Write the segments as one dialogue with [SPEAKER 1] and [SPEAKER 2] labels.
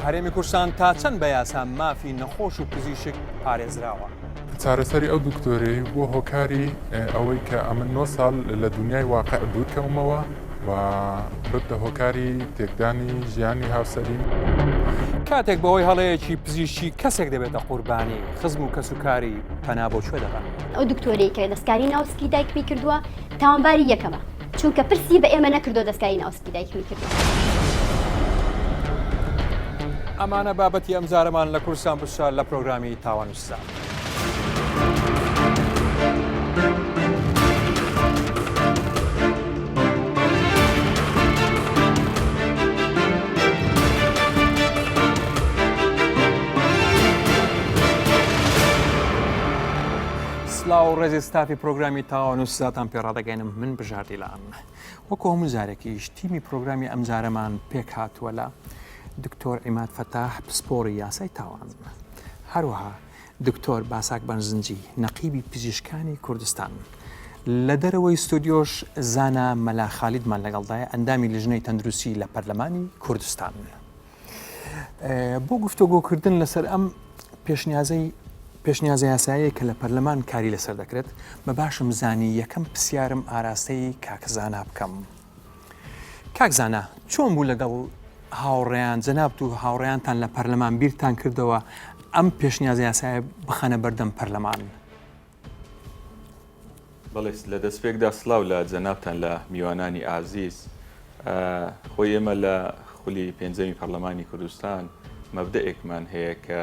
[SPEAKER 1] هەرێمی کوردستان تا چەند بە یاسا مافی نەخۆش و پزیشک پارێزراوە؟
[SPEAKER 2] چارەسەری ئەو دکتۆرەی بووە هۆکاری ئەوەی کە ئەمن نۆ ساڵ لە دونیای واقع دوور کەومەوە و ببتە هۆکاری تێکدانی ژیانی هاوسەریم.
[SPEAKER 1] کاتێک بەهۆی هەڵەیەکی پزیشکی کەسێک دەبێتە قوربانی، خزم و کەسوکاری پەنا بۆ کوێ دەبەن؟
[SPEAKER 3] ئەو دکتۆرەی کە دەستکاری ناوسکی دایکمی کردووە تاوانباری یەکەمە چونکە پرسی بە ئێمە نەکردووە دەستکاری ناوسکی دایکمی کردووە.
[SPEAKER 1] ئەمانە بابەتی ئەمجارەمان لە کوردستان پرسیار لە پرۆگرامی تاوان و سزا. سلااو ڕێزی ستافی پرۆگرامی تاوان و سزاتان پێڕادەگەێنم من بژاردیلان وەکو هەموو جارێکیش تیمی پرۆگرامی ئەمجارەمان پێک هاتووە لە دکتۆر عیماد فەتاح پسپۆڕی یاسای تاوان هەروەها دکتۆر باساک بەرزنجی نەقیبی پزیشکانی کوردستان لە دەرەوەی ستۆدیۆش زانا مەلا خالیدمان لەگەڵدایە ئەندامی لیژنەی تەندروستی لە پەرلەمانی کوردستان. بۆ گفتۆگۆکردن لەسەر ئەم پێشنیازەی پێشنیازە یاسایەیە کە لە پەرلەمان کاری لەسەر دەکرێت بە باشم زانی یەکەم پرسیارم ئاراستەی کاک زانا بکەم. کاک زانا چۆن بوو لەگەڵ هاوڕێیان جەنابت و هاوڕێیانتان لە پەرلەمان بیرتان کردەوە ئەم پێشنیازە یاسایە بخەنە بەردەم پەرلەمان؟
[SPEAKER 4] بەڵێ لە دەستپێکدا سڵاو لە جەنابتان لە میوانانی ئازیز. خۆی ئێمە لە خولی پێنجەمی پەرلەمانی کوردستان مەبدەئێکمان هەیە کە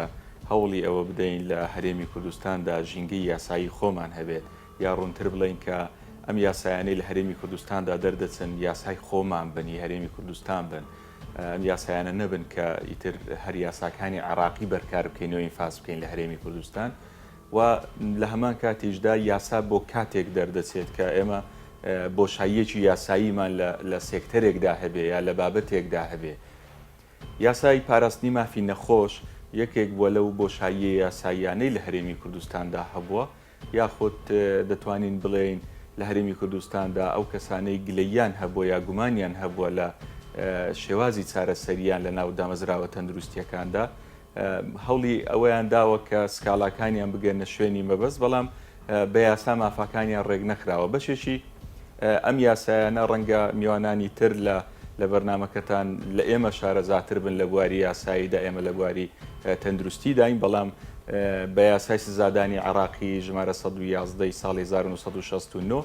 [SPEAKER 4] هەوڵی ئەوە بدەین لە هەرێمی کوردستاندا ژینگەی یاسایی خۆمان هەبێت یا ڕوونتر بڵێین کە ئەم یاسایانەی لە هەرێمی کوردستاندا دەردەچن یاسای خۆمان بن ی هەرێمی کوردستان بن ئەم یاسایانە نەبن کە ئیتر هەر یاساکانی عێراقی بەرکار بکەین و ئینفاز بکەین لە هەرێمی کوردستان و لە هەمان کاتیشدا یاسا بۆ کاتێک دەردەچێت کە ئێمە بۆشاییەکی یاساییمان لە سێکتەرێکدا هەبێ یا لە بابەتێکدا هەبێ. یاسای پاراستنی مافی نەخۆش یەکێک بووە لەو بۆشاییە یاساییانەی لە هەرێمی کوردستاندا هەبووە، یاخود دەتوانین بڵێین لە هەرێمی کوردستاندا ئەو کەسانەی گلەییان هەبووە یا گومانیان هەبووە لە شێوازی چارەسەرییان لە ناو دامەزراوە تەندروستییەکاندا هەوڵی ئەوەیان داوە کە سکاڵاکانیان بگەنە شوێنی مەبەست، بەڵام بە یاسا مافاکانیان ڕێکنەخراوە. بەشێکی ئەم یاسایانە ڕەنگە میوانانی تر لە لە بەرنامەکەتان لە ئێمە شارەزاتر بن لە بواری یاساییدا، ئێمە لە بواری تەندروستیداین، بەڵام بە یاسای سزادانی عێراقی ژمارە 111 ی ساڵی 1969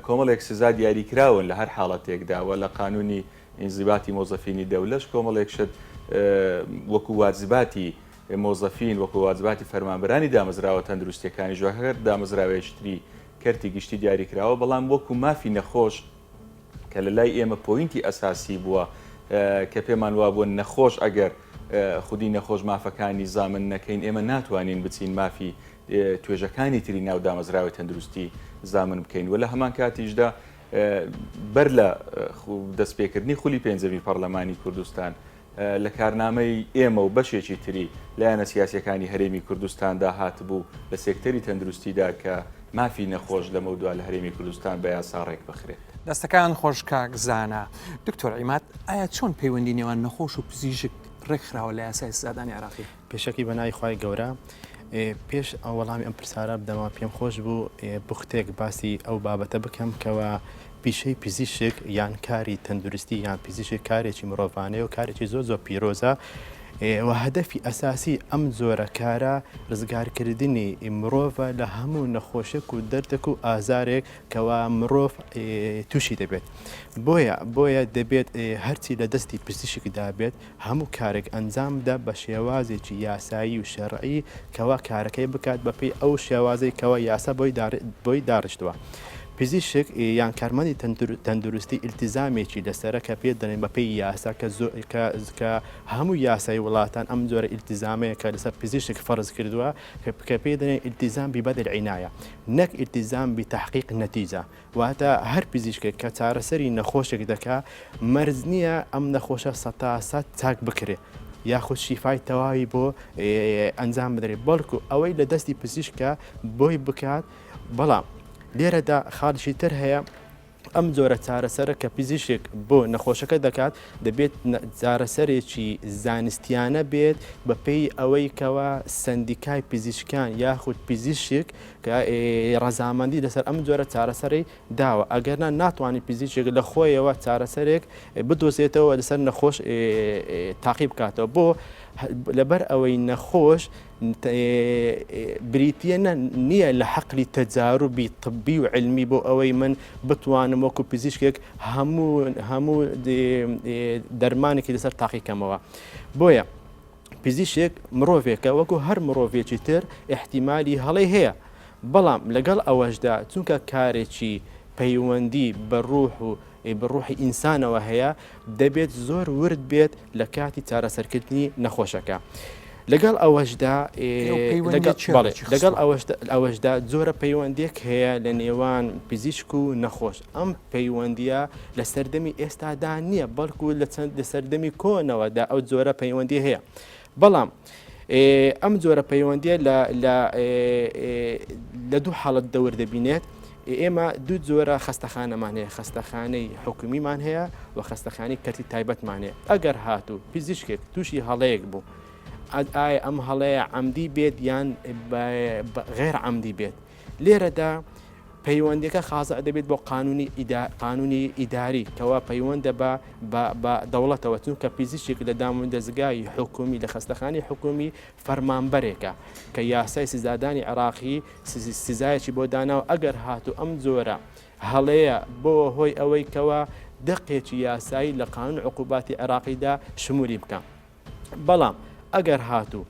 [SPEAKER 4] کۆمەڵێک سزا دیاریکراون لە هەر حاڵەتێکدا و لە قانونی ئینزیباتی مۆزەفینی دەولەش کۆمەڵێک شت وەکو واجباتی مۆزەفین وەکو واجباتی فەرمانبەرانی دامەزراوە تەندروستیەکانیش وەک هەر دامەزراوەیەکی تری کەرتی گشتی دیاریکراوە بەڵام وەکو مافی نەخۆش کە لە لای ئێمە point ی ئەساسی بووە کە پێمان وابووە نەخۆش ئەگەر خودی نەخۆش مافەکانی زامن نەکەین ئێمە ناتوانین بچین مافی توێژەکانی تری ناو دامەزراوەی تەندروستی زامن بکەین و لە هەمان کاتیشدا بەر لە دەستپێکردنی خولی پێنجەمی پەڕلەمانی کوردستان لە کارنامەی ئێمە و بەشێکی تری لایەنە سیاسیەکانی هەرێمی کوردستاندا هاتبوو لە سێکتەری تەندروستیدا کە مافی نەخۆش لەمەودوا لە هەرێمی کوردستان بە یاسا ڕێکبخرێت.
[SPEAKER 1] دەستەکان خۆش کاک زانا. دکتۆر عیماد ئایا چۆن پەیوەندی نێوان نەخۆش و پزیشک ڕێکخراوە لە یاسای سزادانی عێراقی؟
[SPEAKER 5] پێشەکی بە ناوی خوای گەورە پێش ئەو وەڵامی ئەم پرسیارە بدەمەوە پێم خۆش بوو بوختێک باسی ئەو بابەتە بکەم کەوا پیشەی پزیشک یان کاری تەندروستی یان پزیشک کارێکی مرۆڤانەیە و کارێکی زۆر زۆر پیرۆزە و هەدەفی ئەساسی ئەم جۆرە کارە ڕزگارکردنی مرۆڤە لە هەموو نەخۆشێک و دەردێک و ئازارێک کەوا مرۆڤ تووشی دەبێت بۆیە بۆیە دەبێت هەرچی لە دەستی پزیشکدا بێت هەموو کارێک ئەنجام بدات بە شێوازێکی یاسایی و شەرعی کەوا کارەکەی بکات بەپێی ئەو شێوازەی کەوا یاسا بۆی داڕشتووە. پزیشک یان کارمەندی تەندروستی ئیلتیزامێکی لەسەرە کە پێی دەڵێن بەپێی یاسا کە هەموو یاسای وڵاتان ئەم جۆرە ئیلتیزامەیە کە لەسەر پزیشک فەرز کردووە کە پێی دەڵێن ئیلتیزام ببذل عنایە نەک ئیلتیزام بتحقیق نتیجە واتە هەر پزیشکێک کە چارەسەری نەخۆشێک دەکا مەرج نییە ئەم نەخۆشە سەتا سەد چاک بکرێ یاخود شیفای تەواوی بۆ ئەنجام بدرێت بەڵکو ئەوەی لە دەستی پزیشکە بۆی بکات بەڵام لێرەدا خاڵشی تر هەیە. ئەم جۆرە چارەسەرە کە پزیشک بۆ نەخۆشەکە دەکات دەبێت چارەسەرێکی زانستیانە بێت بەپێی ئەوەی کەوا سەندیکای پزیشکان یاخود پزیشک کە ڕەزامەندی لەسەر ئەم جۆرە چارەسەرەی داوە ئەگەرنا ناتوانێت پزیشک لە خۆیەوە چارەسەرێک بدۆزێتەوە لەسەر نەخۆش تاقی بکاتەوە بۆ لەبەر ئەوەی نەخۆش بریتییە نییە لە حەقلی تەجاروبی طبی و علمی بۆ ئەوەی من بتوانم وەکو پزیشکێک هەموو هەموو دەرمانێکی لەسەر تاقیکەمەوە بۆیە پزیشک مرۆڤێکە وەکو هەر مرۆڤێکی تر احتیمالی هەڵەی هەیە بەڵام لەگەڵ ئەوەشدا چونکە کارێکی پەیوەندی بە ڕوح و بە ڕوحی ئینسانەوە هەیە دەبێت زۆر ورد بێت لە کاتی چارەسەرکردنی نەخۆشەکە. لەگەڵ ئەوەشدا لەگەڵ ئەوەشدا جۆرە پەیوەندێک هەیە لە نێوان پزیشک و نەخۆش ئەم پەیوەندیە لە سەردەمی ئێستادا نییە بەڵکو لە چەند لە سەردەمی کۆنەوەدا ئەو جۆرە پەیوەندی هەیە بەڵام ئەم جۆرە پەیوەندیە لە دوو حاڵەت دەور دەبینێت ئێمە دوو جۆرە خەستەخانەمان هەیە خەستەخانەی حکومیمان هەیە و خەستەخانەی کەرتی تایبەتمان هەیە ئەگەر هاتوو پزیشکێک تووشی هەڵەیەک بوو ئایا ئەم هەڵەیە عەمدی بێت یان غێر عەمدی بێت لێرەدا پەیوەندیەکە خازع دەبێت بۆ قانونی قانونی ئیداری کەوا پەیوەندە بە بە دەوڵەتەوە چونکە پزیشک لە دام و دەزگای حکومی لە خەستەخانی حکومی فەرمانبەرێکە کە یاسای سزادانی عێراقی سزایەکی بۆ داناوە ئەگەر هاتوو ئەم جۆرە هەڵەیە بۆ هۆی ئەوەی کەوا دەقێکی یاسایی لە قانون عقوباتی عێراقیدا شمولی بکە. بەڵام ئەگەر هاتوو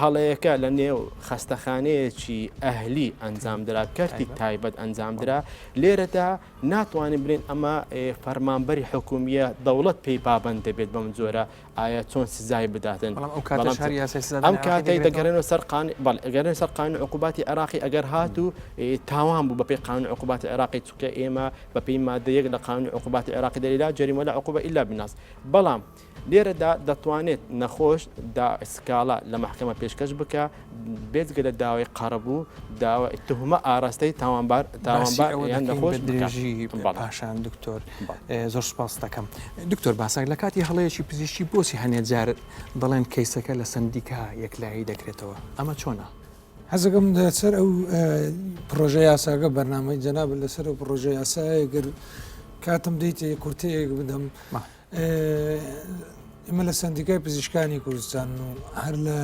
[SPEAKER 5] هەڵەیەکە لە نێو خەستەخانەیەکی ئەهلی ئەنجامدرا کەرتی تایبەت ئەنجامدرا لێرەدا ناتوانین بلێن ئەمە فەرمانبەری حکومیە دەوڵەت پێی پابند دەبێت بەم جۆرە ئایا چۆن سزای بداتن ئەم کاتەی دەگەڕێنەوە سەر گەرێن سەر قانون عقوباتی عێراقی ئەگەر هاتوو تاوان بوو بەپێی قانون عقوباتی عێراقی چونکە ئێمە بەپێی مادە یەک لە قانون عقوباتی عێراقی دەریلا جەریمە لا عقوبە ئیلا بناس بەڵام لێرەدا دەتوانێت نەخۆش دا سکاڵا لە مەحکەمە پێشکەش بکا بێجگە لە داوای قەرەبوو داوای تهمە ئاراستەی تاوانبار
[SPEAKER 1] باسی
[SPEAKER 5] تاوانبار
[SPEAKER 1] ئەوە
[SPEAKER 5] یان
[SPEAKER 1] دەکەین
[SPEAKER 5] نەخۆش
[SPEAKER 1] بە
[SPEAKER 5] بکا
[SPEAKER 1] درێژی
[SPEAKER 5] بەڵێ
[SPEAKER 1] پاشان دکتۆر
[SPEAKER 5] بەڵێ.
[SPEAKER 1] زۆر سوپاست دەکەم دکتۆر باساک لە کاتی هەڵەیەکی پزیشکی بۆچی هەنێ جار دەڵێن کەیسەکە لە سەندیکا یەکلایی دەکرێتەوە ئەمە چۆنە؟
[SPEAKER 6] حەزەکەم لەسەر ئەو پڕۆژە یاساکە بەرنامەی جەنابت لەسەر ئەو پڕۆژە یاسایە گەر کاتم دەیتێ کورتەیەک بدەم ئێمە لە سەندیکای پزیشکانی کوردستان و هەر لە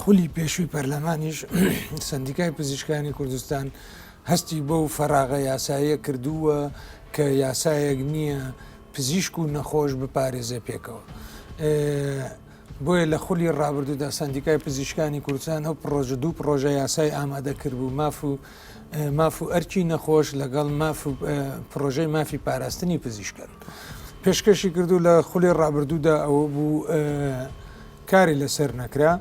[SPEAKER 6] خولی پێشووی پەرلەمانیش سەندیکای پزیشکانی کوردستان هەستی بەو فەراغە یاساییە کردووە کە یاسایەک نییە پزیشک و نەخۆش بپارێزێ پێکەوە. بۆیە لە خولی ڕابردوودا سەندیکای پزیشکانی کوردستان ئەو پڕۆژە دوو پڕۆژە یاسای ئامادە کردبوو ماف و ماف و ئەرکی نەخۆش لەگەڵ ماف و پڕۆژەی مافی پاراستنی پزیشکان پێشکەشی کردو لە خولی ڕابردوودا ئەوە بوو کاری لەسەر نەکرا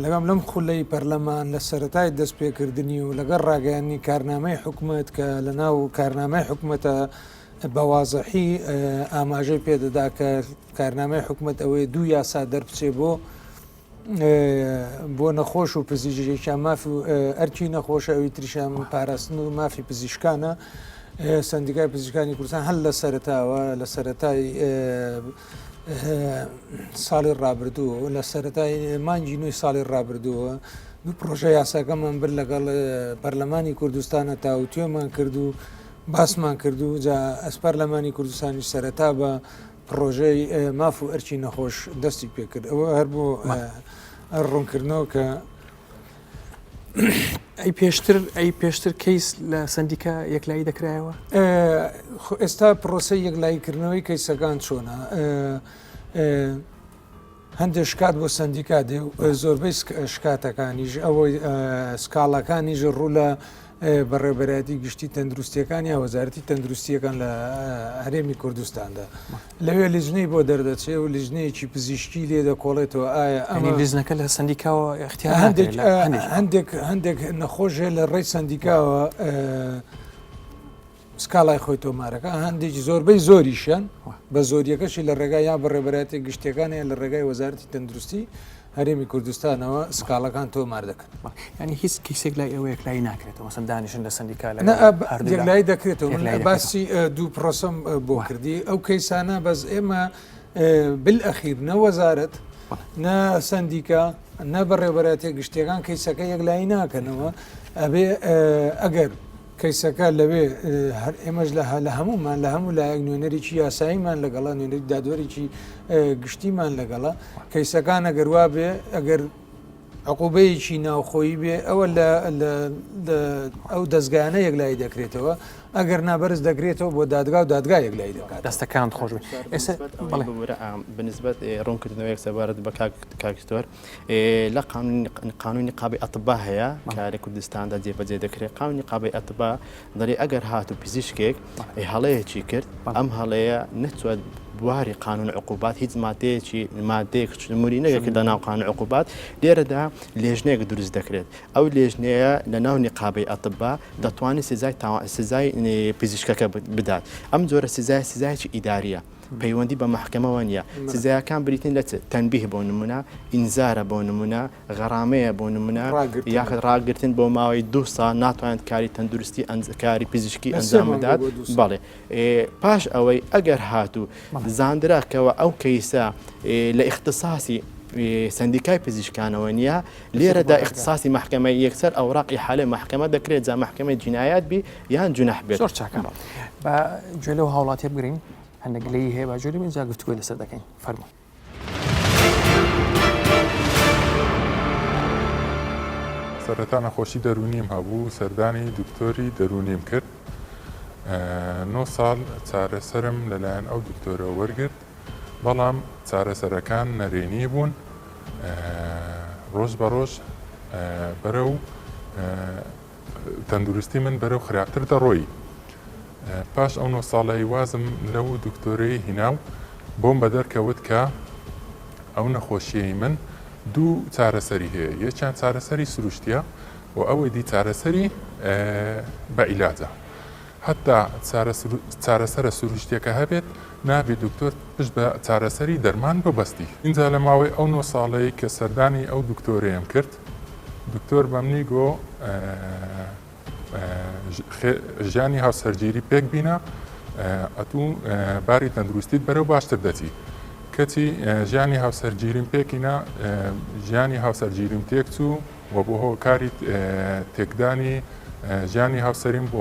[SPEAKER 6] لەگەم لەم خولەی پەرلەمان لە سەتای دەستپێکردنی و لەگەڵ ڕاگەیانی کارنامەی حکومت کە لە ناو کارنامەی حکومەتە بە وازحی ئاماژەی پێدەدا کە کارنامەی حکومت ئەوەیە دوو یاسا دەربچێ بۆ بۆ نەخۆش و پزیشکێکیان ماف و ئەرکی نەخۆشە ئەوی تریشیان پاراستن و مافی پزیشکانە سندیکای پزیشکانی کوردستان هەر لە سەرتاوە لە سەرەتای ساڵی ڕابردوو لە سەرەتای مانگی نوێی ساڵی ڕابردووە دوو پرۆژە یاساکەمان بر لەگەڵ پەرلەمانی کوردستانە تاوتوێمان کرد و باسمان کرد و جا ئەس پەرلەمانی کوردستانیش سەرەتا بە پڕۆژەی ماف و ئەرکی نەخۆش دەستی پێکرد ئەوە هەر بۆ ڕوونکردنەوە کە
[SPEAKER 1] ئەی پێشتر ئەی پێشتر کەیس لە سندیکا یەکلایی دەکرایەوە
[SPEAKER 6] ئێستا پرۆسی یەکلاییکردنەوەی کەیسەکان چۆنە هەندێک شکات بۆ سەندیکا دێ و زۆربەی شکاتەکانیش ئەوەی سکاڵاکانیش ڕوو لە بەڕێوەبەرایەتی گشتی تەندروستیەکان یا وەزارەتی تەندروستیەکان لە هەرێمی کوردستاندا لەوێ لیژنەی بۆ دەردەچێ و لیژنەیەکی پزیشکی لێ دەکۆڵێتەوە ئایا
[SPEAKER 1] ئەمە لیژنەکە لە سەندیکاوە اختیار
[SPEAKER 6] هەندێک هەندێک هەندێک نەخۆشێ لە ڕێی سەندیکاوە سکاڵای خۆی تۆمارەکە هەندێکی زۆربەی زۆریشیان بە زۆریەکەشی لە ڕێگای یا بەڕێبەرایەتی گشتیەکان یان لە ڕێگای وەزارەتی تەندروستی. هەرێمی کوردستانەوە سکاڵەکان تۆمار دەکەن.
[SPEAKER 1] یانی هیچ کەیسێک لای ئێوە یەکلایی ناکرێتەوە مەسەن دانیشن لە سەندیکا لەگەڵ
[SPEAKER 6] نا
[SPEAKER 1] هەردوولا
[SPEAKER 6] یەکلایی دەکرێتەوە من
[SPEAKER 1] یەکلایی دەکرێتەوە.
[SPEAKER 6] باسی دوو پرۆسەم بۆ کردی ئەو کەیسانە بەس ئێمە بالئەخیر نە وەزارەت نە سەندیکا نە بەڕێوەبەرایەتیە گشتیەکان کەیسەکە یەکلایی ناکەنەوە ئەبێ ئەگەر کەیسەکە لەوێ هەر ئێمەش لە لە هەموومان لە هەموو لایەک نوێنەرێکی یاساییمان لەگەڵە نوێنەری دادوەرێکی گشتیمان لەگەڵە کەیسەکان ئەگەر وا بێ ئەگەر عقوبەیەکی ناوخۆیی بێ ئەوە لە ئەو دەستگایانە یەکلایی دەکرێتەوە ئەگەر نابەرز دەکرێتەوە بۆ دادگا و دادگا یەکلایی دەکات.
[SPEAKER 1] دەستەکانت خۆش بێت ئێستا بەڵێ.
[SPEAKER 5] ببورە بەنسبەت ڕوونکردنەوەیەک سەبارەت بە کاک کاک دکتۆر لە قانونی قانونی نقابەی ئەتبا هەیە کە لە کوردستاندا جێبەجێ دەکرێت قانونی نقابەی ئەتبا دەڵێ ئەگەر هاتوو پزیشکێک هەڵەیەکی کرد ئەم هەڵەیە نەچوە بواری قانون عقوبات هیچ مادەیەکی مادەیەک شمولی نەکردە ناو قانون عقوبات لێرەدا لێژنەیەک دروست دەکرێت ئەو لێژنەیە لە ناو نقابەی ئەتبا دەتوانێت سزای سزای پزیشکەکە بدات ئەم جۆرە سزای سزایەکی ئیداریە پەیوەندی بە مەحکەمەوە نییە سزایەکان بریتین لە چ تەنبیه بۆ نمونە ئینزارە بۆ نمونە غەرامەیە بۆ نمونە یاخود ڕاگرتن بۆ ماوەی دوو ساڵ ناتوانێت کاری تەندروستی کاری پزیشکی ئەنجام بدات بەڵێ پاش ئەوەی ئەگەر هاتوو زاندرا کەەوە ئەو کەیسە لە ئیختساسی سندیکای پزیشکانەوە نییە لێرەدا ئیختساسی مەحکەمە یەکسەر ئەوراق ئیحالەی مەحکەمە دەکرێت جا مەحکەمەی جینایات بی یان جونح بێت.
[SPEAKER 1] زۆر چاکە با گوێ لەو هاوڵاتیە بگرین هەندێک گلەیی هەیە با گوێ لێ بگرین جا گفتوگۆی لەسەر دەکەین فەرموو.
[SPEAKER 2] سەرەتا نەخۆشی دەروونیم هەبوو سەردانی دکتۆری دەروونیم کرد نۆ ساڵ چارەسەرم لەلایەن ئەو دکتۆرە وەرگرت بەڵام چارەسەرەکان نەرێنی بوون ڕۆژ بە ڕۆژ بەرەو تەندروستی من بەرەو خراپتر دەڕۆیی. پاش ئەو نۆ ساڵەی وازم لەو دکتۆرەی هینا و بۆم بەدەرکەوت کە ئەو نەخۆشیەی من دوو چارەسەری هەیە یەکیان چارەسەری سروشتیە و ئەوەی دی چارەسەری بە عیلاجە. هەتا چارەسەرە سروشتیەکە هەبێت نابێت دکتۆر پشت بە چارەسەری دەرمان ببەستی. ئینجا لە ماوەی ئەو نۆ ساڵەی کە سەردانی ئەو دکتۆرەیەم کرد دکتۆر بەمنی گۆ ژیانی هاوسەرگیری پێک بینە ئەتوو باری تەندروستیت بەرەو باشتر دەچی. کەچی ژیانی هاوسەرگیریم پێکینا ژیانی هاوسەرگیریم تێکچوو و بۆ هۆکاری تێکدانی ژیانی هاوسەریم بۆ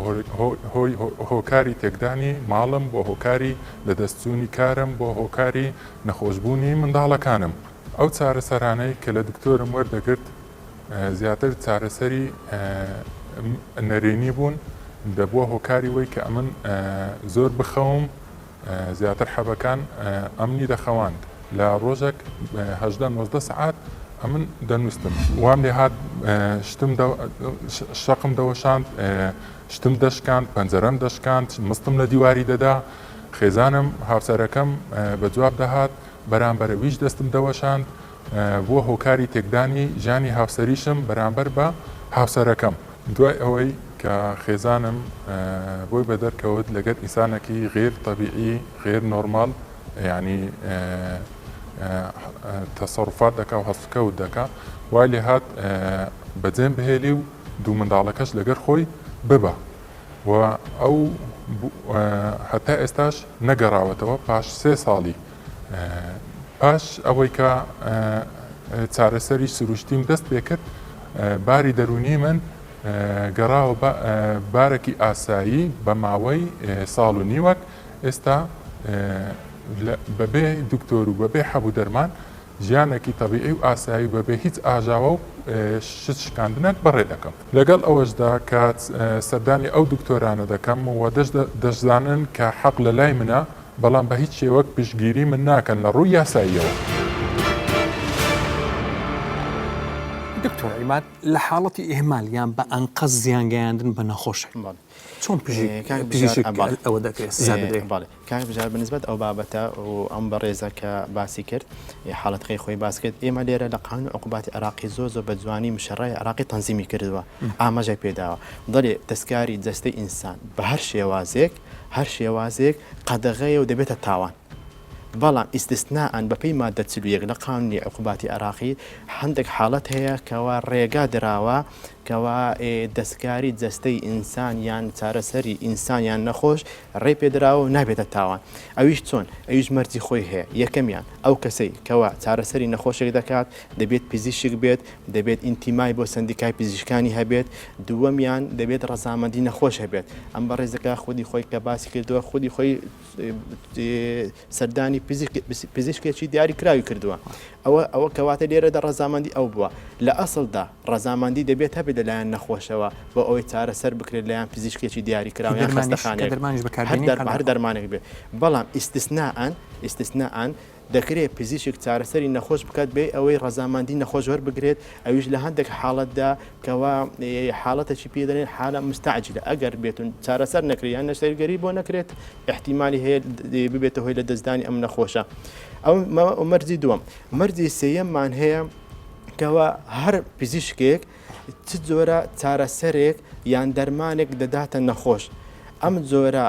[SPEAKER 2] هۆکاری تێکدانی ماڵم بۆ هۆکاری لەدەستچوونی کارم بۆ هۆکاری نەخۆشبوونی منداڵەکانم. ئەو چارەسەرانەی کە لە دکتۆرم وەردەگرت زیاتر چارەسەری نەرێنی بوون، دەبووە هۆکاری وەی کە ئەمن زۆر بخەوم، زیاتر حەبەکان ئەمنی دەخەواند، لە ڕۆژەک 18 19 سەعات ئەمن دەنووستم. وام لێهات شتم شەقم دەوەشاند، شتم دەشکاند، پەنجەرەم دەشکاند، مستم لە دیواری دەدا، خێزانم هاوسەرەکەم بە جواب دەهات، بەرامبەر ئەویش دەستم دەوەشاند، بووە هۆکاری تێکدانی ژیانی هاوسەریشم بەرامبەر بە هاوسەرەکەم. دوای ئەوەی کە خێزانم بۆی بەدەر کەوت لەگەر ئینسانەکی غیر تەبیعی غیر نۆرماڵ یانی تەسەروفات دەکا و هەڵسوکەوت دەکا وای لێهات بەجێم بهێلی و دوو منداڵەکەش لەگەر خۆی ببا و ئەو هەتا ئێستاش نەگەڕاوەتەوە پاش سێ ساڵی پاش ئەوەی کە چارەسەری سروشتیم دەست پێکرد باری دەروونی من گەڕاوە بارێکی ئاسایی بە ماوەی ساڵ و نیوەک ئێستا بەبێ دکتۆر و بەبێ حەب و دەرمان ژیانێکی تەبیعی و ئاسایی و بەبێ هیچ ئاژاوە و شت شکاندنێک بەڕێ دەکەم. لەگەڵ ئەوەشدا کە سەردانی ئەو دکتۆرانە دەکەم و دەشزانن کە حەق لە لای منە، بەڵام بە هیچ شێوەک پشتگیری من ناکەن لە ڕووی یاساییەوە.
[SPEAKER 1] دکتۆر عیماد، لە حاڵەتی ئیهمال یان بە ئەنقەست زیان گەیاندن بە نەخۆشێک چۆن پزیشک ئەوە دەکرێت سزا بدرێت؟
[SPEAKER 5] کاک بژار بەنسبەت ئەو بابەتە و ئەم بەڕێزە کە باسی کرد حاڵەتەکەی خۆی باس کرد ئێمە لێرە لە قانون عقوباتی عراقی زۆر زۆر بە جوانی مشەڕای عراقی تەنزیمی کردووە ئاماژەی پێداوە دەڵێ دەستکاری جەستەی ئینسان بە هەر شێوازێک هەر شێوازێک قەدەغەیە و دەبێتە تاوان. بەڵام ئیستسنائەن بەپێی مادە 41 لە قانونی عقوباتی عێراقی هەندێک حاڵەت هەیە کەوا ڕێگا دراوە کەوا دەستکاری جەستەی ئینسان یان چارەسەری ئینسان یان نەخۆش ڕێ پێدراوە و نابێتە تاوان. ئەویش چۆن؟ ئەویش مەرجی خۆی هەیە. یەکەمیان، ئەو کەسەی کەوا چارەسەری نەخۆشێک دەکات دەبێت پزیشک بێت، دەبێت ئینتیمای بۆ سەندیکای پزیشکانی هەبێت. دووەمیان، دەبێت ڕەزامەندی نەخۆش هەبێت. ئەم بەڕێزەکە خودی خۆی کە باسی کردووە خودی خۆی سەردانی پزیشکێکی دیاری کراوی کردووە ئەوە ئەوە کەواتە لێرەدا ڕەزامەندی ئەو بووە لە ئەسڵدا ڕەزامەندی دەبێت هەبێت لەلایەن نەخۆشەوە بۆ ئەوەی چارەسەر بکرێت لەیان پزیشکێکی دیاری کراوە یان خەستەخانەیەک هەر دەرمانێک بێت بەڵام ئیستسنائەن ئیستسنائەن دەکرێت پزیشک چارەسەری نەخۆش بکات بێ ئەوەی ڕەزامەندی نەخۆش وەربگرێت ئەویش لە هەندێک حاڵەتدا کەوا حاڵەتێکی پێ دەڵێن حالە مستعجلە ئەگەر بێتون چارەسەر نەکرێت یان نەشتەرگەری بۆ نەکرێت ئیحتیمالی هەیە ببێتە هۆی لەدەستدانی ئەم نەخۆشە. ئەو مەرجی دووەم. مەرجی سێیەممان هەیە کەوا هەر پزیشکێک چ جۆرە چارەسەرێک یان دەرمانێک دەداتە نەخۆش ئەم جۆرە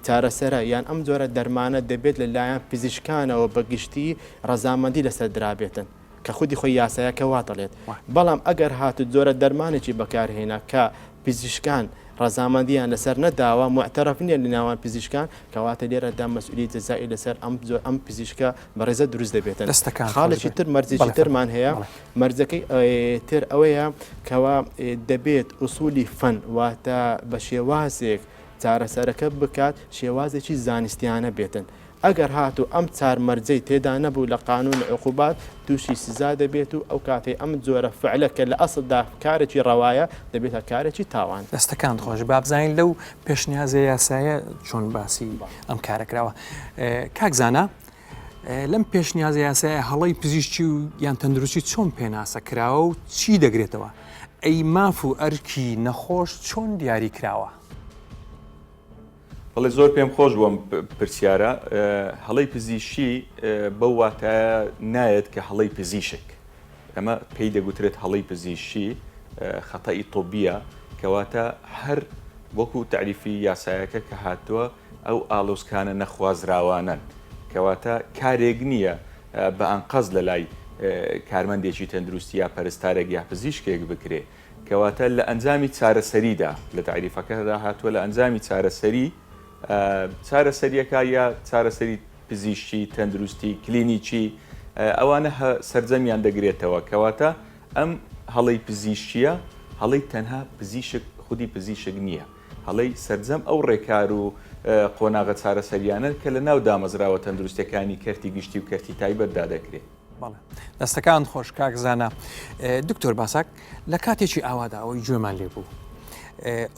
[SPEAKER 5] چارەسەرە یان ئەم جۆرە دەرمانە دەبێت لەلایەن پزیشکانەوە بە گشتی ڕەزامەندی لەسەر درابێتن. کە خودی خۆی یاسایەکە وا دەڵێت بەڵام ئەگەر هاتوو جۆرە دەرمانێکی بەکارهێنا کە پزیشکان ڕەزامەندیان لەسەر نەداوە معتەرەف نییە لە ناوان پزیشکان کەواتە لێرەدا مەسئولی جەزائی لەسەر ئەم جۆر ئەم پزیشکە بەڕێزە دروست دەبێتن
[SPEAKER 1] دەستەکان خۆش
[SPEAKER 5] خاڵێکی
[SPEAKER 1] بێت
[SPEAKER 5] تر مەرجێکی
[SPEAKER 1] بەڵێ فەرموو
[SPEAKER 5] ترمان هەیە
[SPEAKER 1] بەڵێ.
[SPEAKER 5] مەرجەکەی تر ئەوەیە کەوا دەبێت ئوسولی فەن واتە بە شێوازێک چارەسەرەکە بکات شێوازێکی زانستیانە بێتن ئەگەر هاتوو ئەم چار مەرجەی تێدا نەبوو لە قانون عقوبات تووشی سزا دەبێت و ئەو کاتەی ئەم جۆرە فعلە کە لە ئەسڵدا کارێکی ڕەوایە دەبێتە کارێکی تاوان.
[SPEAKER 1] دەستەکانت خۆش با بزانین لەو پێشنیازە یاسایە چۆن باسی ئەم کارە کراوە. کاک زانا لەم پێشنیازە یاسایە هەڵەی پزیشکی و یان تەندروستی چۆن پێناسە کراوە و چی دەگرێتەوە؟ ئەی ماف و ئەرکی نەخۆش چۆن دیاری کراوە؟
[SPEAKER 4] بەڵێ زۆر پێم خۆش بوو ئەم پرسیارە. هەڵەی پزیشکی بەو واتایە نایەت کە هەڵەی پزیشک، ئەمە پێی دەگوترێت هەڵەی پزیشکی، خەتەئی طبیە، کەواتە هەر وەکو تەعریفی یاسایەکە کە هاتووە ئەو ئاڵۆزکانە نەخوازراوانەن، کەواتە کارێک نییە بە ئەنقەست لەلای کارمەندێکی تەندروستی یا پەرستارێک یا پزیشکێک بکرێ، کەواتە لە ئەنجامی چارەسەریدا، لە تەعریفەکەدا هاتووە لە ئەنجامی چارەسەری، چارەسەرییەکە یا چارەسەری پزیشکی، تەندروستی، کلینیکی، ئەوانە سەرجەمیان دەگرێتەوە. کەواتە ئەم هەڵەی پزیشکییە هەڵەی تەنها پزیشک، خودی پزیشک نییە، هەڵەی سەرجەم ئەو ڕێکار و قۆناغە چارەسەرییانەن کە لە ناو دامەزراوە تەندروستییەکانی کەرتی گشتی و کەرتی تایبەتدا دەکرێ.
[SPEAKER 1] بەڵێ دەستەکانت خۆش کاک زانا. دکتۆر باساک لە کاتێکی ئاوادا ئەوەی گوێمان لێ بوو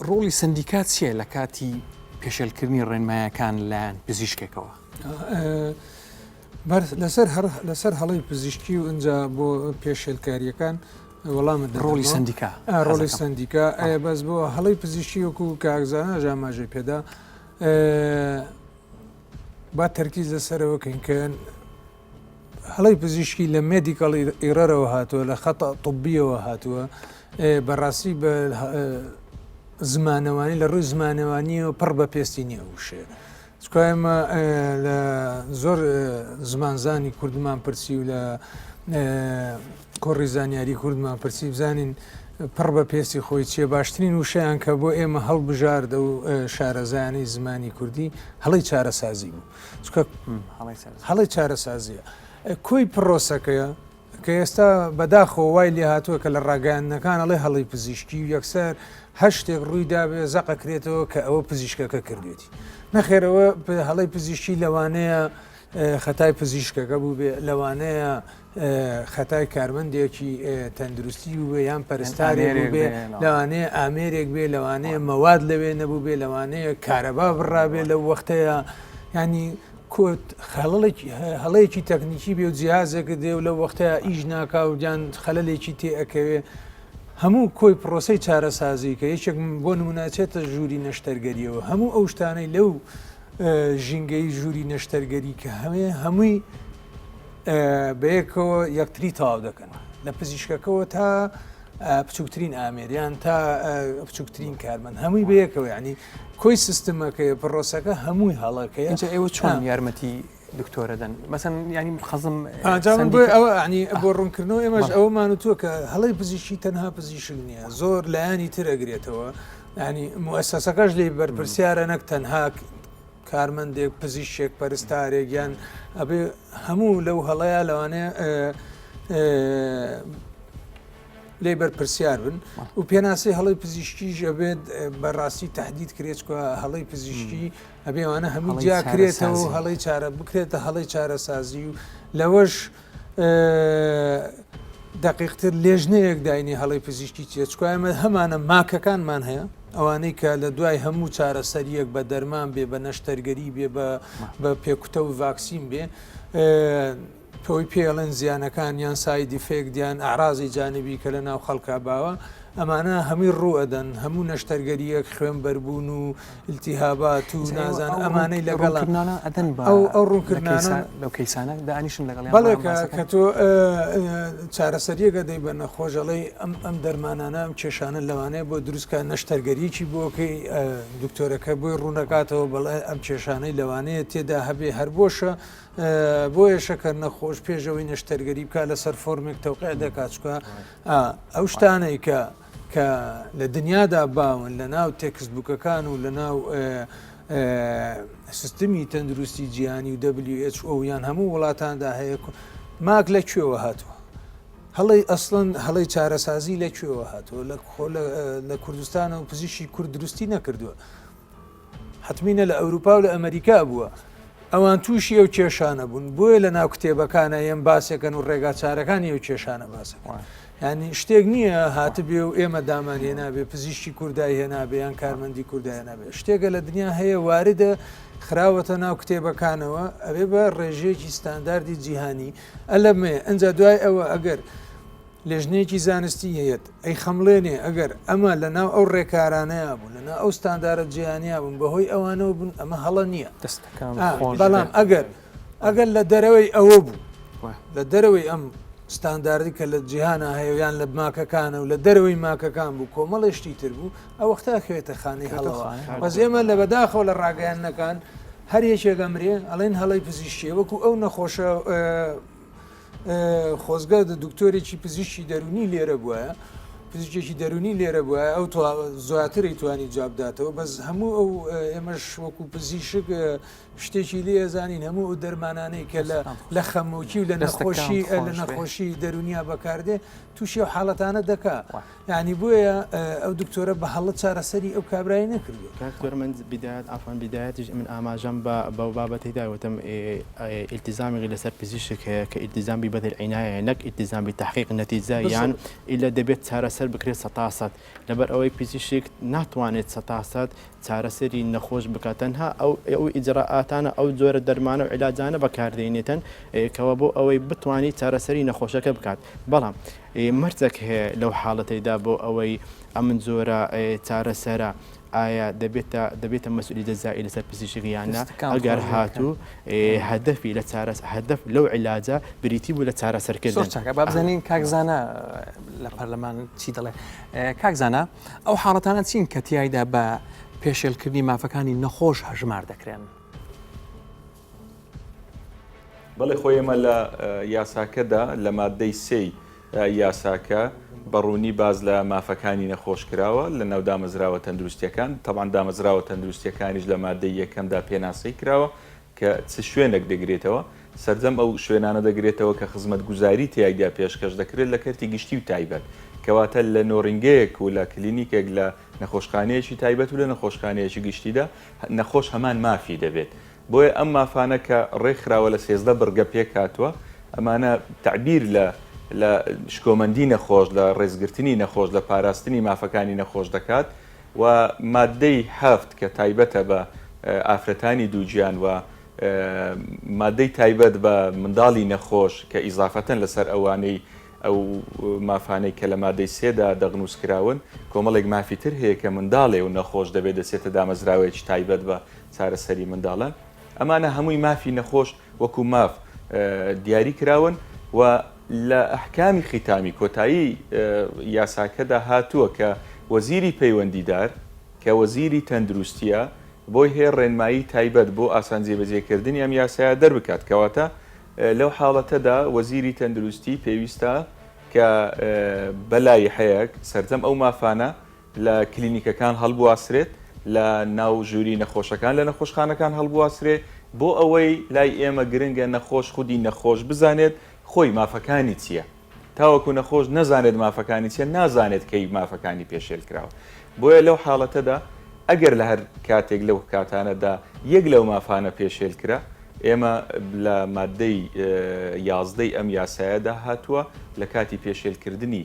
[SPEAKER 1] ڕۆڵی سندیکا چییە لە کاتی پێشێلکردنی ڕێنمایەکان لایەن پزیشکێکەوە؟
[SPEAKER 6] لەسەر لەسەر هەڵی پزیشکی و ئینجا بۆ پێشێلکاریەکان وەڵامت
[SPEAKER 1] ڕۆڵی سندیکا
[SPEAKER 6] ڕۆڵی سندیکا بەس بۆ هەڵی پزیشکی وەکو کاک زانا ئاماژەی پێدا با تەرکیز لەسەرەوە کەین کە هەڵەی پزیشکی لە medical error ەوە هاتووە لە خەتە طبیەوە هاتووە بەڕاستی بە زمانەوانی لە ڕووی زمانەوانیەوە پڕ بە پێستی نییە وشەیە چکا ئێمە لە زۆر زمانزانی کوردمان پرسی و لە کۆڕی زانیاری کوردمان پرسی بزانین پڕ بە پێستی خۆی چیە باشترین وشەیان کە بۆ ئێمە هەڵبژاردە و شارەزایانەی زمانی کوردی هەڵی چارەسازی بوو چونکە هەڵەی چارەسازیە کۆی پرۆسەکەیە کە ئێستا بەداخەوە وای لێ هاتووە کە لە ڕاگەیاندنەکان ئەڵێ هەڵەی پزیشکی و یەکسەر هەر شتێک ڕووی دابێ زەقەکرێتەوە کە ئەوە پزیشکەکە کردوێتی نەخێرەوە هەڵەی پزیشکی لەوانەیە خەتای پزیشکەکە بوو بێ لەوانەیە خەتای کارمەندێکی تەندروستی بووبێ یان پەرستارێک بووبێ لەوانەیە ئامێرێک بێ لەوانەیە مەواد لەوێ نەبووبێ لەوانەیە کارەبا بڕابێ لەو وەختەیە ینی کۆت خەڵێکی هەڵەیەکی تەکنیکی بێ و جیهازێک دێ و لەو وەختەیە ئیش ناکا و یان خەلەلێکی تێ ئەکەوێ هەموو کۆی پرۆسەی چارەسازی کە یەکێک بۆ نموناچێتە ژووری نەشتەرگەریەوە هەموو ئەو شتانەی لەو ژینگەی ژووری نەشتەرگەری کە هەمێ هەمووی بەیەکەوە یەکتری تەواو دەکەن لە پزیشکەکەەوە تا بچووکترین ئامێریان تا بچووکترین کارمەند هەمووی بەیەکەوە ینی کۆی سیستمەکەی پرۆسەکە هەمووی هەڵەکەی
[SPEAKER 1] ئێوە چۆن یارمەتی؟ دکتۆرە دەن مەسەن ینی خەزم
[SPEAKER 6] ئەوە ینی بۆ ڕوونکردنەوە ئێمەش ئەوەمان و تۆ کە هەڵی پزیشکی تەنها پزیشک نییە زۆر لایەنی تر ئەگرێتەوە ینی موسسەکەش لی بەرپرسیارە نەک تەنها کارمەندێک پزیشکێک پەرستارێک یان ئەبێ هەموو لەو هەڵەیە لەوانەیە لێی بەرپرسیار بن و پێناسەی هەڵی پزیشکیش ئەبێت بەڕاستی تهدید کرێت چکە هەڵی پزیشکی ئەبێوانە هەموو جیا کرێتەوە و هەڵی چارە بکرێتە هەڵی چارەسازی و لەوەش دقیقتر لێژنەیەک داینی هەڵی پزیشکی چیە چکە ئێمە هەمانە ماکەکانمان هەیە ئەوانەی کە لە دوای هەموو چارەسەریەک بە دەرمان بێ بە نەشتەرگەری بێ بە پێکوتە و ڤاکسین بێ ئەوەی پێی ئەڵێن زیانەکان یان side effect یان ئەعرازی جانبی کە لە ناو خەڵکا باوە ئەمانە هەمووی ڕوو ئەدەن هەموو نەشتەرگەریەک خوێن بەربوون و التهابات و نازان ئەمانەی لەگەڵ
[SPEAKER 1] ئەدەن
[SPEAKER 6] ئەو ئەو ڕوونکردنانە
[SPEAKER 1] لەو کەیسانە دانیشن لەگەڵ
[SPEAKER 6] بەڵێ کە تۆ چارەسەریەکە دەی بە نەخۆش ئەڵێی ئەم ئەم دەرمانانە ئەم کێشانە لەوانەیە بۆ دروستکە نەشتەرگەریی بۆکەی دکتۆرەکە بۆی ڕوونەکاتەوە بەڵێ ئەم کێشانەی لەوانەیە تێدا هەبێ هەر بۆشە بۆیەشە کە نەخۆش پێش ئەوەی نەشتەرگەری بکات لەسەر فۆرمێک تەوقیع دەکات چکە ئەو شتانەی کە کە لە دنیادا باون لە ناو textbook ەکان و لە ناو سیستمی تەندروستی جیهانی و WHO یان هەموو وڵاتاندا هەیە ماک لە کوێوە هاتووە هەڵی ئەسڵەن هەڵی چارەسازی لە کوێوە هاتووە لە لە کوردستانە و پزیشکی کورد دروستی نەکردووە حەتمی نە لە ئەوروپا و لە ئەمەریکا بووە ئەوان تووشی ئەو کێشانە بوون بۆیە لە ناو کتێبەکانە یەم باسێکەن و ڕێگا چارەکانی ئەو کێشانە باسەکەن ینی شتێک نییە هاتبێ و ئێمە دامان هێنابێ پزیشکی کوردای هێنابێ یان کارمەندی کوردای هێنابێ شتێکە لە دنیا هەیە واردە خراوەتە ناو کتێبەکانەوە ئەبێ بە ڕێژەیەکی ستانداردی جیهانی ئەلەمێ ئەجا دوای ئەوە ئەگەر لێژنەیەکی زانستی هەیەت ئەیخەمڵێنێ ئەگەر ئەمە لە ناو ئەو ڕێکارانەیا بوو لە ناو ئەو ستاندارە جیهانیا بوون بەهۆی ئەوانەوە بوون ئەمە هەڵە نییە بەڵام ئەگەر ئەگەر لە دەرەوەی ئەوە بوو لە دەرەوەی ئەم ستانداردی کە لە جیهانە هەیە یان لە ماکەکانە و لە دەرەوەی ماکەکان بوو کۆمەڵی شتی تر بوو ئەو وەختە ئەکەوێتە خانەی هەڵەوە بەس ئێمە لە بەداخەوە لە ڕاگەیاندنەکان هەر یەکێک ئەمرێ ئەڵێن هەڵەی پزیشکیە وەکو ئەو نەخۆشە خۆزگە دکتۆرێکی پزیشکی دەرونی لێرە بواە پزیشکێکی دەرونی لێرە بواە ئەو زیاتری توانی جواب داتەوە بەس هەموو ئەو ئێمەش وەکو پزیشک شتێکی لێ زانین هەموو ئەو دەرمانانەی کە لە لە خەمۆکی و لە نەخۆشی لە نەخۆشی دەرونیا بەکاردێ تووشی ئەو حاڵەتانە دەکا یانی بۆیە ئەو دکتۆرە بە هەڵە چارەسەری ئەو کابرای نەکردووە.
[SPEAKER 5] کاک دکتۆر من بدایەت عەفوەن بدایەتیش من ئاماژەم بە بەو بابەتەی دا وتم ئیلتیزامێک لەسەر پزیشک هەیە کە ئیلتیزام بی بەذل عینایە نەک ئیلتیزام بی تحقیق نەتیجە یان ئیلا دەبێت چارەسەر بکرێت سەتا سەد لەبەر ئەوەی پزیشک ناتوانێت سەتا سەد چارەسەری نەخۆش بکات تەنها ئەو ئەو ئیجرائاتانە ئەو جۆرە دەرمانە و عیلاجانە بەکاردێنێتن کەوا بۆ ئەوەی بتوانیت چارەسەری نەخۆشەکە بکات بەڵام مەرجێک هەیە لەو حاڵەتەیدا بۆ ئەوەی ئەمن جۆرە چارەسەرە ئایا دەبێتە دەبێتە مەسئولی جەزائی لەسەر پزیشک یان نا ئەگەر هاتوو هەدەفی لە چارەس هەدەف لەو عیلاجە بریتی بوو لە چارەسەرکردن.
[SPEAKER 1] زۆر چاکە با بزانین کاک زانا لە پەرلەمان چی دەڵێ. کاک زانا ئەو حاڵەتانە چین کە تیایدا بە پێشێلکردنی مافەکانی نەخۆش هەژمار دەکرێن؟
[SPEAKER 4] بەڵێ خۆی ئێمە لە یاساکەدا لە ماددەی سێی یاساکە بە ڕوونی باس لە مافەکانی نەخۆش کراوە لە ناو دامەزراوە تەندروستیەکان، تەبعەن دامەزراوە تەندروستیەکانیش لە ماددەی یەکەمدا پێناسەی کراوە کە چ شوێنێک دەگرێتەوە، سەرجەم ئەو شوێنانە دەگرێتەوە کە خزمەتگوزاری تیایدا پێشکەش دەکرێت لە کەرتی گشتی و تایبەت، کەواتە لە نۆرینگەیەک و لە کلینیکێک لە نەخۆشخانەیەکی تایبەت و لە نەخۆشخانەیەکی گشتیدا نەخۆش هەمان مافی دەبێت. بۆیە ئەم مافانە کە ڕێکخراوە لە 13 بڕگە پێکهاتووە، ئەمانە تەعبیر لە لە شکۆمەندی نەخۆش، لە ڕێزگرتنی نەخۆش، لە پاراستنی مافەکانی نەخۆش دەکات و ماددەی حەفت کە تایبەتە بە ئافرەتانی دووگیان و ماددەی تایبەت بە منداڵی نەخۆش کە ئیزافەتەن لەسەر ئەوانەی ئەو مافانەی کە لە مادەی سێدا دەقنووس کراون، کۆمەڵێک مافی تر هەیە کە منداڵێ و نەخۆش دەبێت دەچێتە دامەزراوەیەکی تایبەت بە چارەسەری منداڵان. ئەمانە هەمووی مافی نەخۆش وەکو ماف دیاری کراون و لە ئەحکامی خیتامی، کۆتایی، یاساکەدا هاتووە کە وەزیری پەیوەندیدار کە وەزیری تەندروستییە. بۆی هەیە ڕێنمایی تایبەت بۆ ئاسان جێبەجێکردنی ئەم یاسایە دەربکات، کەواتە لەو حاڵەتەدا وەزیری تەندروستی پێویستە کە بە لایحەیەک سەرجەم ئەو مافانە لە کلینیکەکان هەڵبواسرێت، لە ناو ژووری نەخۆشەکان لە نەخۆشخانەکان هەڵبواسرێ، بۆ ئەوەی لای ئێمە گرنگە نەخۆش خودی نەخۆش بزانێت خۆی مافەکانی چییە. تاوەکو نەخۆش نەزانێت مافەکانی چیە نازانێت کەی مافەکانی پێشێل کراوە بۆیە لەو حاڵەتەدا ئەگەر لە هەر کاتێک لەو کاتانەدا یەک لەو مافانە پێشێل کرا ئێمە لە مادەی یازدەی ئەم یاسایەدا هاتووە لە کاتی پێشێلکردنی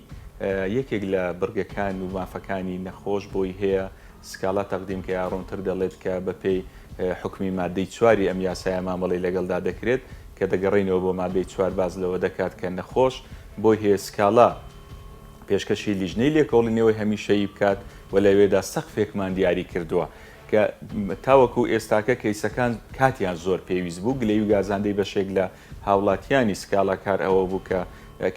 [SPEAKER 4] یەکێک لە بڕگەکان و مافەکانی نەخۆش بۆی هەیە سکاڵا تەقدیم کە یا ڕوونتر دەڵێت کە بەپێی حوکمی مادەی چواری ئەم یاسایە مامەڵەی لەگەڵدا دەکرێت، کە دەگەڕێینەوە بۆ مادەی چوار باس لەوە دەکات کە نەخۆش بۆی هەیە سکاڵا پێشکەشی لیژنەی لێکۆڵینەوەی هەمیشەیی بکات و لەوێدا سەقفێکمان دیاری کردووە کە تاوەکو ئێستاکە کەیسەکان کاتیان زۆر پێویست بوو، گلەیی و گازاندەی بەشێک لە هاوڵاتیانی سکاڵاکار ئەوە بوو کە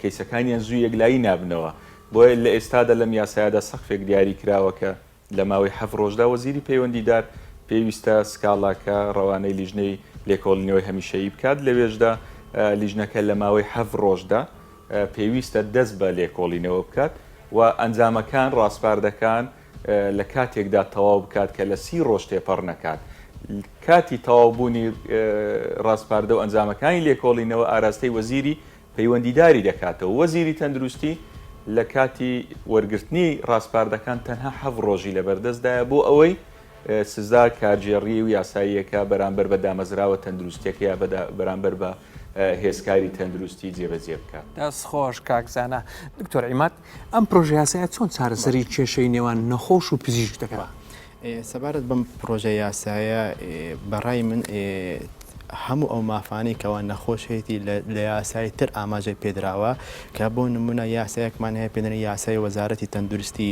[SPEAKER 4] کەیسەکانیان زوو یەکلایی نابنەوە. بۆیە لە ئێستادا لەم یاسایەدا سەقفێک دیاری کراوە کە لە ماوەی حەفت ڕۆژدا وەزیری پەیوەندیدار پێویستە سکاڵاکە ڕەوانەی لیژنەی لێکۆڵینەوەی هەمیشەیی بکات، لەوێشدا لیژنەکە لە ماوەی حەفت ڕۆژدا پێویستە دەست بە لێکۆڵینەوە بکات و ئەنجامەکان، ڕاسپاردەکان، لە کاتێکدا تەواو بکات کە لە سی ڕۆژ تێپەڕ نەکات. کاتی تەواوبوونی ڕاسپاردە و ئەنجامەکانی لێکۆڵینەوە ئاراستەی وەزیری پەیوەندیداری دەکاتەوە. وەزیری تەندروستی لە کاتی وەرگرتنی ڕاسپاردەکان تەنها حەفت ڕۆژی لەبەردەستدایە بۆ ئەوەی سزا کارگێڕیی و یاساییەکە بەرامبەر بە دامەزراوە تەندروستیەکە یا بەرامبەر بە هێزکاری تەندروستی جێبەجێ بکات.
[SPEAKER 1] دەست خۆش کاک زانا. دکتۆر عیماد، ئەم پرۆژەیاسایە چۆن چارەسەری کێشەی نێوان نەخۆش و پزیشک دەکات؟
[SPEAKER 5] سەبارەت بەم پڕۆژە یاسایە بە ڕای من هەموو ئەو مافانەی کەوا نەخۆش هەیەی لە یاسای تر ئاماژەی پێدراوە کە بۆ نمونە یاسایەکمان هەیە پێدەنی یاسای وەزارەتی تەندروستی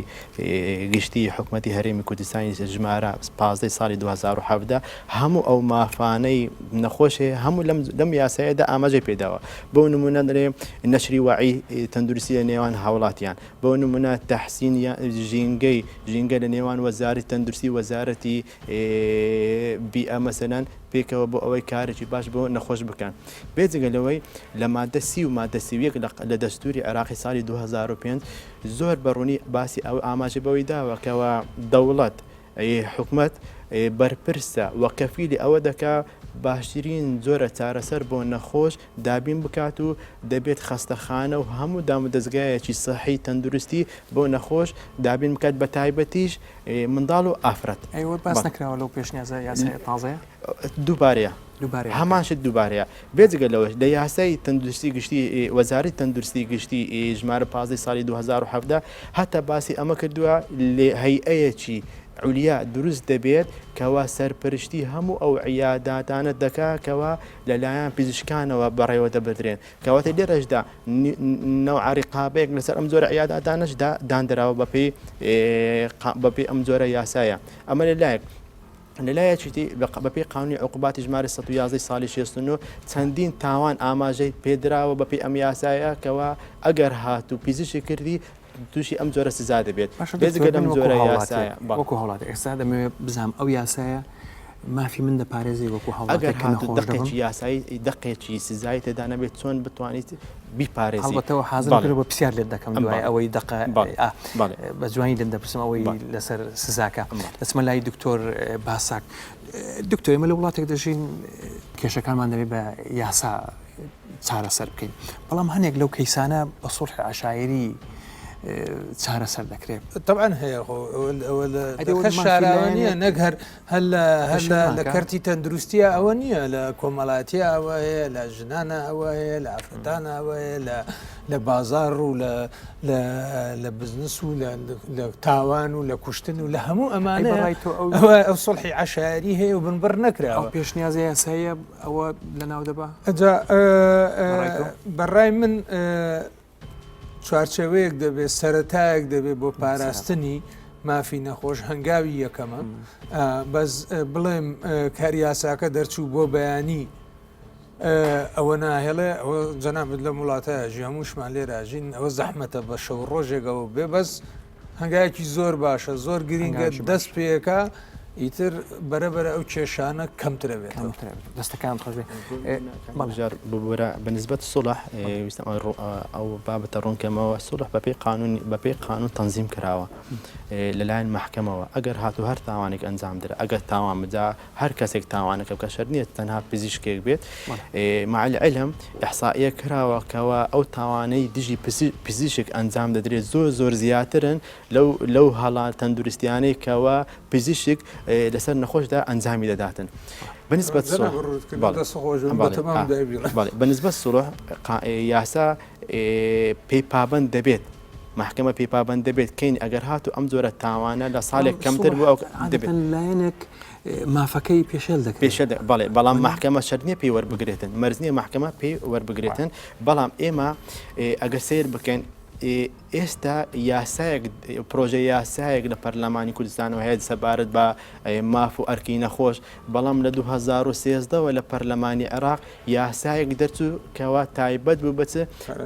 [SPEAKER 5] گشتی حکومەتی هەرێمی کوردستانی ژمارە 15 ساڵی 2017 هەموو ئەو مافانەی نەخۆش هەیە هەموو لەم لەم یاسایەدا ئاماژەی پێداوە بۆ نمونە دەێ نەشری وعی تەندروستی لە نێوان هاوڵاتیان بۆ نمونە تەحسین ژینگەی ژینگە لە نێوان وەزارەتی تەندروستی وەزارەتی بیئە مەسەلەن پێکەوە بۆ ئەوەی کارێکی باش بۆ نەخۆش بکەن بێجگە لەوەی لە مادە سی و مادە 31 لە دەستوری عێراقی ساڵی 2005 زۆر بە ڕوونی باسی ئەو ئاماژە بەوەی داوە کەوا دەوڵەت حکومەت بەرپرسە و کەفیلی ئەوە دەکا باشترین جۆرە چارەسەر بۆ نەخۆش دابین بکات و دەبێت خەستەخانە و هەموو دامودەزگایەکی سەحی تەندروستی بۆ نەخۆش دابین بکات بە تایبەتیش منداڵ و ئافرەت.
[SPEAKER 1] ئەی ئەوە باس نەکراوە لەو پێشنیازە یاسایە تازەیە؟
[SPEAKER 5] دووبارەیە. دووبارەیە. هەمان شت دووبارەیە. بێجگە لەوەش لە یاسای تەندروستی گشتی وەزارەتی تەندروستی گشتی ژمارە 15 ساڵی 2017 هەتا باسی ئەمە کردووە لێ هەیئەیەکی عولیا دروست دەبێت کەوا سەرپەرشتی هەموو ئەو عیاداتانە دەکا کەوا لەلایەن پزیشکانەوە بەڕێوە دەبردرێن کەواتە لێرەشدا نەوعە ڕقابەیەک لەسەر ئەم جۆرە عیاداتانەش داندراوە بەپێی بەپێی ئەم جۆرە یاسایە ئەمە لەلایەک لەلایەکی تری بەپێی قانونی عقوباتی ژمارە 111 ساڵی 69 چەندین تاوان ئاماژەی پێدراوە بەپێی ئەم یاسایە کەوا ئەگەر هاتوو پزیشکی کردی تووشی ئەم جۆرە سزا دەبێت
[SPEAKER 1] باشە
[SPEAKER 5] بێجگە
[SPEAKER 1] دکتۆر
[SPEAKER 5] لەم
[SPEAKER 1] من وەکو
[SPEAKER 5] جۆرە
[SPEAKER 1] هاوڵاتیەک
[SPEAKER 5] یاسایە بەڵێ.
[SPEAKER 1] وەکو هاوڵاتی ئێستا دەمەوێت بزانم ئەو یاسایە مافی من دەپارێزێ وەکو
[SPEAKER 5] ئەگەر
[SPEAKER 1] هاوڵاتیەک کە
[SPEAKER 5] هاتوو
[SPEAKER 1] نەخۆش دەبم؟
[SPEAKER 5] دەقێکی یاسایی دەقێکی سزایی تێدا نەبێت چۆن بتوانیت بیپارێزی؟
[SPEAKER 1] هەڵبەتەوە حازرم
[SPEAKER 5] بەڵێ.
[SPEAKER 1] کردوە بە پرسیار لێت دەکەم دوای
[SPEAKER 5] بەڵێ.
[SPEAKER 1] ئەوەی دەقە
[SPEAKER 5] بەڵێ.
[SPEAKER 1] ئا
[SPEAKER 5] بەڵێ.
[SPEAKER 1] بە جوانی لێت دەپرسم ئەوەی
[SPEAKER 5] بەڵێ.
[SPEAKER 1] لەسەر سزاکە
[SPEAKER 5] بەڵێ.
[SPEAKER 1] دەچمە لای دکتۆر باساک دکتۆر ئێمە لە وڵاتێک دەژین کێشەکانمان دەبێت بە یاسا چارەسەر بکەین بەڵام هەنێک لەو کەیسانە بە سوڵحی عەشایری چارەسەر دەکرێت.
[SPEAKER 6] تەبعەن هەیە خۆ ئەوە لە شاراوە نییە نەک هەر هەر لە هەر لە کەرتی تەندروستیە ئەوە نییە لە کۆمەڵاتیە ئەوە هەیە لە ژنانە ئەوە هەیە لە ئافرەتانە ئەوە هەیە لە لە بازار و لە لە بزنس و لە تاوان و لە کوشتن و لە هەموو ئەمانە ئەو سڵحی عشاری هەیە و بنبڕ نەکراوە
[SPEAKER 1] پێشنیازە یاساییە ئەوە لەناو دەبا؟
[SPEAKER 6] ئەجا بەڕای من چوارچێوەیەک دەبێت سەتایەک دەبێت بۆ پاراستنی مافی نەخۆش هەنگاوی یەکەمە بەس بڵێم کار یاساکە دەرچوو بۆ بەیانی ئەوە ناهێڵێ ئەوە جەنابەت لەم وڵاتە ژی هەمووشمان لێراژین ئەوە زەحمەتە بە شەو ڕۆژێکەوە بێ بەس هەنگاوێکی زۆر باشە زۆر گرینگە دەست پێکا. ئیتر بەرە بەرە ئەو کێشانە کەمترە بێتەوە.
[SPEAKER 1] دەستەکانت خۆش بێ.
[SPEAKER 5] بەڵێ ببورە بە نسبەت سوڵح ویستم ئەو بابەتە ڕوون کەمەوە سوڵح بەپێی قانون بەپێی قانون تەنزیم کراوە لەلایەن مەحکەمەوە ئەگەر هاتوو هەر تاوانێک ئەنجام درا ئەگەر تاوان بجا هەر کەسێک تاوانەکە بکە شەرت نییە تەنها پزیشکێک بێت مع العلم ئیحسائیە کراوە کەوا ئەو تاوانەی دژی پزیشک ئەنجام دەدرێت زۆر زۆر زیاترن لەو لەو هەڵە تەندروستیانەی کەوا پزیشک لەسەر نەخۆشدا ئەنجامی دەداتن بەنسبەت بەنسبەت سڵح یاسا پێی پابند دەبێت محکمە پێی پابند دەبێت کەین ئەگەر هاتو ئەم جۆرە تاوانە لە ساڵێک کەمتر بوو ئەو
[SPEAKER 1] دەبێت لایەنێک مافەکەی پێشێل دەکرێت
[SPEAKER 5] پێشێل بەڵێ بەڵام محکمە شەرت نییە پێی وەربگرێتن مەرج نییە محکمە پێی وەربگرێتن بەڵام ئێمە ئەگەر سەیر بکەین ئێستا یاسایەک پرۆژە یاسایەک لە پەرلەمانی کوردستانەوە هەیە سەبارەت بە ماف و ئەرکی نەخۆش، بەڵام لە 2013 وە لە پەرلەمانی عێراق یاسایەک دەرچوو کەوا تایبەت بوو بە چ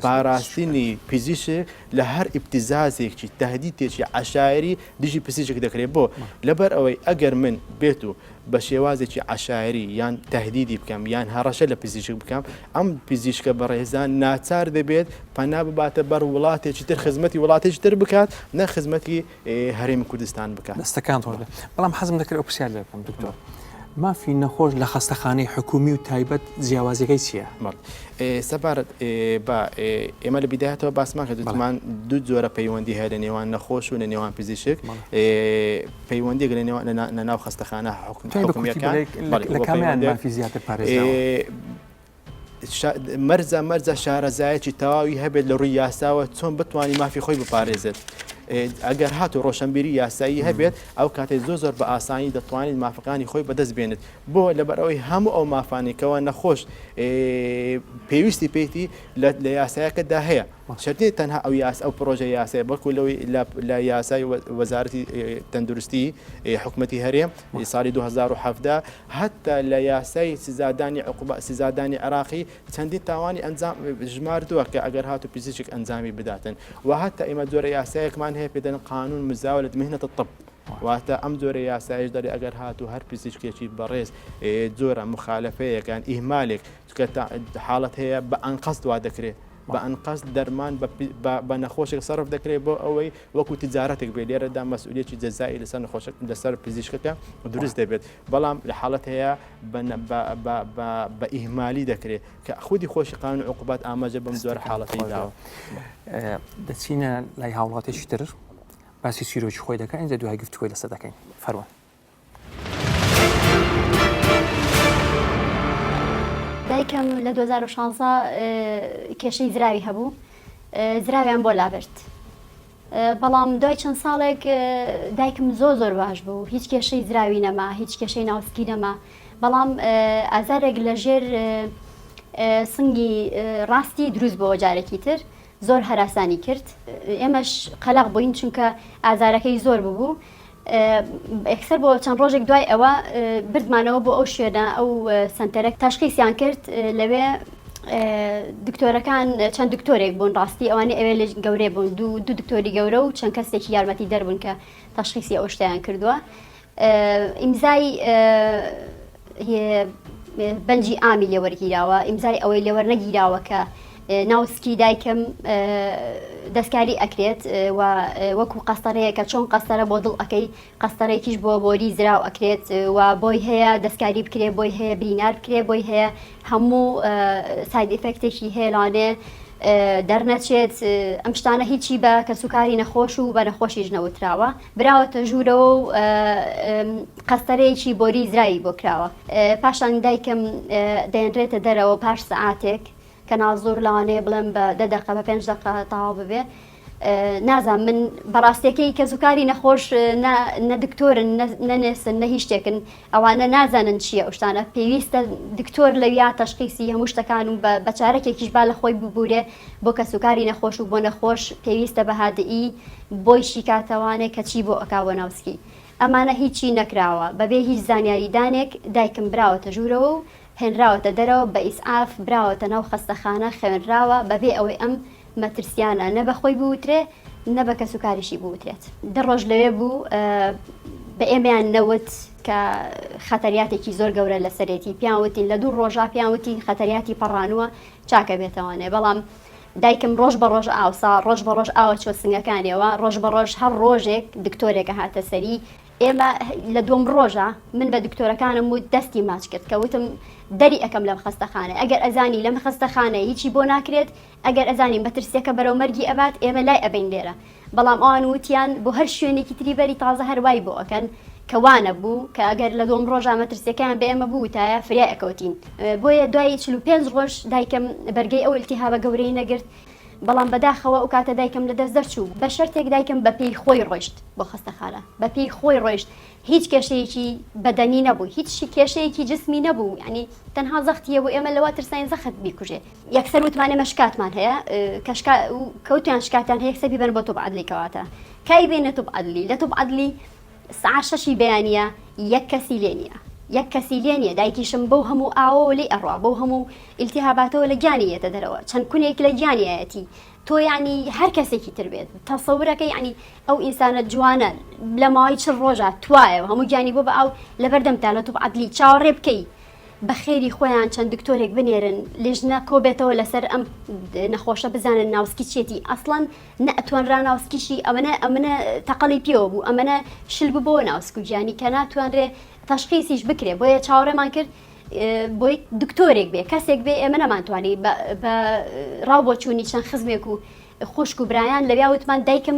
[SPEAKER 5] پاراستنی پزیشک لە هەر ئیبتیزازێکی تەهدیدێکی عەشایەری دژی پزیشک دەکرێت بۆ لەبەر ئەوەی ئەگەر من بێت و بە شێوازێکی عەشایەری یان تەهدیدی بکەم یان هەڕەشە لە پزیشک بکەم، ئەم پزیشکە بەڕێزان ناچار دەبێت پەنا بباتە بەر وڵاتێکی تر خزمەتی وڵاتێکی تر بکات نە خزمەتی هەرێمی کوردستان بکات.
[SPEAKER 1] دەستەکانت خۆش بێت بەڵام حەزم دەکرد ئەو پرسیار لێ بکەم دکتۆر مافی نەخۆش لە خەستەخانەی حکومی و تایبەت جیاوازیەکەی چییە؟
[SPEAKER 5] سەبارەت بە ئێمە لە بیدایەتەوە باسمان کرد وتمان دوو جۆرە پەیوەندی هەیە لە نێوان نەخۆش و لە نێوان پزیشک پەیوەندیەک لە نێوان لە ناو خەستەخانە حکومیەکان
[SPEAKER 1] لە کامیان مافی زیاتر پارێزراوە؟
[SPEAKER 5] مەرجە مەرجە شارەزایەکی تەواوی هەبێت لە ڕووی یاساوە چۆن بتوانانی مافی خۆی بپارێزێت. ئەگەر هاتو ڕۆشنبیری یاسایی هەبێت ئەو کاتێک زۆر زۆر بە ئاسانی دەتوانێت مافەکانی خۆی بەدەست بێنێت بۆ لەبەرئەوەی هەموو ئەو مافانەی کەوا نەخۆش پێویستی پێیتی لە یاسایەکەدا هەیە شەرت نییە تەنها ئەو یاس ئەو پرۆژە یاسایە بەڵکو لەوەی لە یاسای وەزارەتی تەندروستی حکومەتی هەرێم ساڵی 2017 هەتا لە یاسای سزادانی عقوبە سزادانی عراقی چەندین تاوانی ئەنجام ژماردووە کە ئەگەر هاتو پزیشک ئەنجامی بداتن و هەتا ئێمە جۆرە یاسایەکمان هەیە پێدەن قانون مزاولة مهنة الطب واتە ئەم جۆرە یاسایش دەڵێ ئەگەر هاتوو هەر پزیشکێکی بەڕێز جۆرە مخالفەیەک یان ئیهمالێک چونکە حاڵەت هەیە بە ئەنقەست وا دەکرێت بە ئەنقەست دەرمان بە نەخۆشێک سەرف دەکرێت بۆ ئەوەی وەکو تجارەتێک بێت لێرەدا مەسئولیەتی جەزایی لەسەر نەخۆشەک لەسەر پزیشکەکە دروست دەبێت بەڵام لە حاڵەت هەیە بە ئیهمالی دەکرێت کە خودی خۆشی قانون عقوبات ئاماژە بەم جۆرە حاڵەتەی داوە.
[SPEAKER 1] دەچینە لای هاوڵاتێکی تر باسی چیرۆکی خۆی دەکا ئینجا دوای گفتوگۆی لەسەر دەکەین فەرموون.
[SPEAKER 3] دایکم لە 2016 کێشەی زراوی هەبوو زراویان بۆ لابرد بەڵام دوای چەند ساڵێک دایکم زۆر زۆر باش بوو هیچ کێشەی زراوی نەما هیچ کێشەی ناوسکی نەما بەڵام ئازارێک لە ژێر سنگی ڕاستی دروست بۆ جارێکی تر زۆر هەراسانی کرد ئێمەش قەلەق بووین چونکە ئازارەکەی زۆر ببوو یەکسەر بۆ چەند ڕۆژێک دوای ئەوە بردمانەوە بۆ ئەو شوێنە ئەو سنتەرە تەشخیسیان کرد لەوێ دکتۆرەکان چەند دکتۆرێک بوون ڕاستی ئەوانەی ئەوێ لە گەورەی بوون دوو دوو دکتۆری گەورە و چەند کەسێکی یارمەتی دەربوون کە تەشخیسی ئەو شتیان کردووە ئیمزای بەنجی ئامی لێ وەرگیراوە، ئیمزای ئەوەی لێ وەرنەگیراوە کە ناو سکی دایکم دەستکاری ئەکرێت و وەکو قەستەرەیەکە چۆن قەستەرە بۆ دڵ ئەەکەی قەستەرێکیش بۆ بۆری زراو ئەکرێت و بۆی هەیە دەستکاری بکرێ بۆی هەیە برینار بکرێ بۆی هەیە هەموو side effect ێکی هەیە لەوانەیە دەرنەچێت ئەم شتانە هیچی بە کەسوکاری نەخۆش و بە نەخۆشیش نەوتراوە براوەتە ژوورەوە و قەستەرەیەکی بۆری زراوی بۆ کراوە. پاشان دایکم دەێنرێتە دەرەوە پاش سەعاتێک کە نازور لەوانەیە بڵێم بە دە دەقە بە پێنج دەقە تەواو ببێ. نازانم من بەڕاستیەکەی کەسوکاری نەخۆش نە دکتۆرن نە نێسن نە هیچ شتێکن ئەوانە نازانن چییە ئەو شتانە پێویستە دکتۆر لەویا تەشخیسی هەموو شتەکان و بە چارەکێکیش با لە خۆی ببورێ بۆ کەسوکاری نەخۆش و بۆ نەخۆش پێویستە بە هادئی بۆی شیکاتەوانێ کە چی بۆ ئەکا بۆ ناوسکی ئەمانە هیچی نەکراوە بەبێ هیچ زانیاری دانێک دایکم براوەتە ژوورەوە و هێنراوەتە دەرەوە بە ئیسعاف براوەتە ناو خەستەخانە خەوێنراوە بەبێ ئەوەی ئەم مەترسیانە نە بە خۆی بوترێ نە بە کەسوکاریشی بوترێت. دە ڕۆژ لەوێ بوو بە ئێمەیان نەوت. کە خەتەریاتێکی زۆر گەورە لەسەرێتی پیان وتین لە دوو ڕۆژا پیان وتین خەتەریاتی پەڕانووە چاکە بێتەوانێ بەڵام دایکم ڕۆژ بە ڕۆژ ئاوسا ڕۆژ بە ڕۆژ ئاوە چوە سنگەکانیەوە ڕۆژ بە ڕۆژ هەر ڕۆژێک دکتۆرێکە هاتە سەری ئێمە لە دووەم ڕۆژە من بە دکتۆرەکانم وت دەستی ماچ کرد کە وتم دەری ئەکەم لەم خەستەخانە ئەگەر ئەزانی لەم خەستەخانە هیچی بۆ ناکرێت ئەگەر ئەزانی مەترسیەکە بەرەو مەرگی ئەبات ئێمە لای ئەبەین لێرە بەڵام ئەوان وتیان بۆ هەر شوێنێکی تری بەری تازە هەر وای بۆ ئەکەن کە وا نەبوو کە ئەگەر لە دووەم ڕۆژا مەترسیەکەیان بە ئێمە بووتایە فریای ئەکەوتین بۆیە دوای 45 ڕۆژ دایکم بەرگەی ئەو التهابە گەورەی نەگرت بەڵام بەداخەوە ئەو کاتە دایکم لە دەست دەرچوو بە شەرتێک دایکم بە پێی خۆی ڕۆیشت بۆ خەستەخانە بە پێی خۆی ڕۆیشت هیچ کێشەیەکی بەدەنی نەبوو هیچ کێشەیەکی جسمی نەبوو یعنی تەنها زەختیە بوو ئێمە لەوە ترساین زەخت بیکوژێ یەکسەر وتمان ئێمە شکاتمان هەیە کە شکا کەوتیان شکاتیان هەیە یەکسەر بیبەن بۆ طب عدلی کەواتە کای بێنە طب عدلی لە طب عدلی سەعات شەشی بەیانیە یەک کەسی لێ نییە یەک کەسی لێ نییە دایکیشم بەو هەموو ئاوەوە لێی ئەڕوا بەو هەموو ئیلتیهاباتەوە لە گیانی یەتە دەرەوە چەند کونێک لە گیانیایەتی تۆ یعنی هەر کەسێکی تر بێت تەسەورەکە یعنی ئەو ئینسانە جوانە لە ماوەی چ ڕۆژە توایەوە هەموو گیانی بۆ بە ئاو لەبەردەمتا لە طب عدلی چاوەڕێ بکەی بەخێری خۆیان چەند دکتۆرێک بنێرن لیژنە کۆبێتەوە لەسەر ئەم نەخۆشە بزانن ناوسکی چیەتی ئەسڵەن نە ئەتوانرا ناوسکیشی ئەمەنە ئەمنە تەقەڵی پێوە بوو ئەمەنە شل ببۆ ناوسک و گیانی کە ناتوانرێ تەشخیسیش بکرێ بۆیە چاوەڕێمان کرد بۆی دکتۆرێک بێ کەسێک بێ ئێمە نەمانتوانی بە ڕاو بۆچوونی چەند خزمێک و خوشک و برایان لەویا وتمان دایکم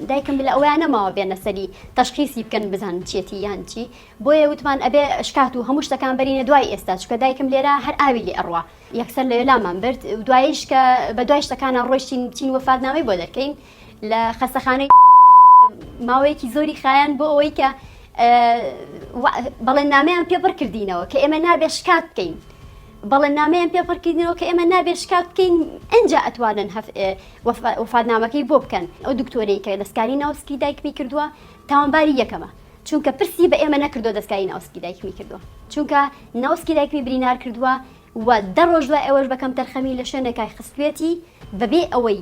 [SPEAKER 3] دایکم لە ئەویا نەماوە بێنە سەری تەشخیسی بکەن بزانن چیەتی یان چی بۆیە وتمان ئەبێ شکات و هەموو شتەکان بەرینە دوای ئێستا چونکە دایکم لێرە هەر ئاوی لێ ئەڕوا یەکسەر لەوێ لامان برد دواییش کە بە دوای شتەکانە ڕۆیشتین بچین وەفاتنامەی بۆ دەرکەین لە خەستەخانەی ماوەیەکی زۆری خایان بۆ ئەوەی کە بەڵێننامەیان پێ پڕ کردینەوە کە ئێمە نابێ شکات بکەین بەڵێننامەیان پێ پڕ کردینەوە کە ئێمە نابێ شکات بکەین ئەجا ئەتوانن وەفاتنامەکەی بۆ بکەن ئەو دکتۆرەی کە دەستکاری ناوسکی دایکمی کردووە تاوانباری یەکەمە چونکە پرسی بە ئێمە نەکردووە دەستکاری ناوسکی دایکمی کردووە چونکە ناوسکی دایکمی برینار کردووە و دە ڕۆژ دوای ئەوەش بە کەمتەرخەمی لە شوێنێکای خستوێتی بەبێ ئەوەی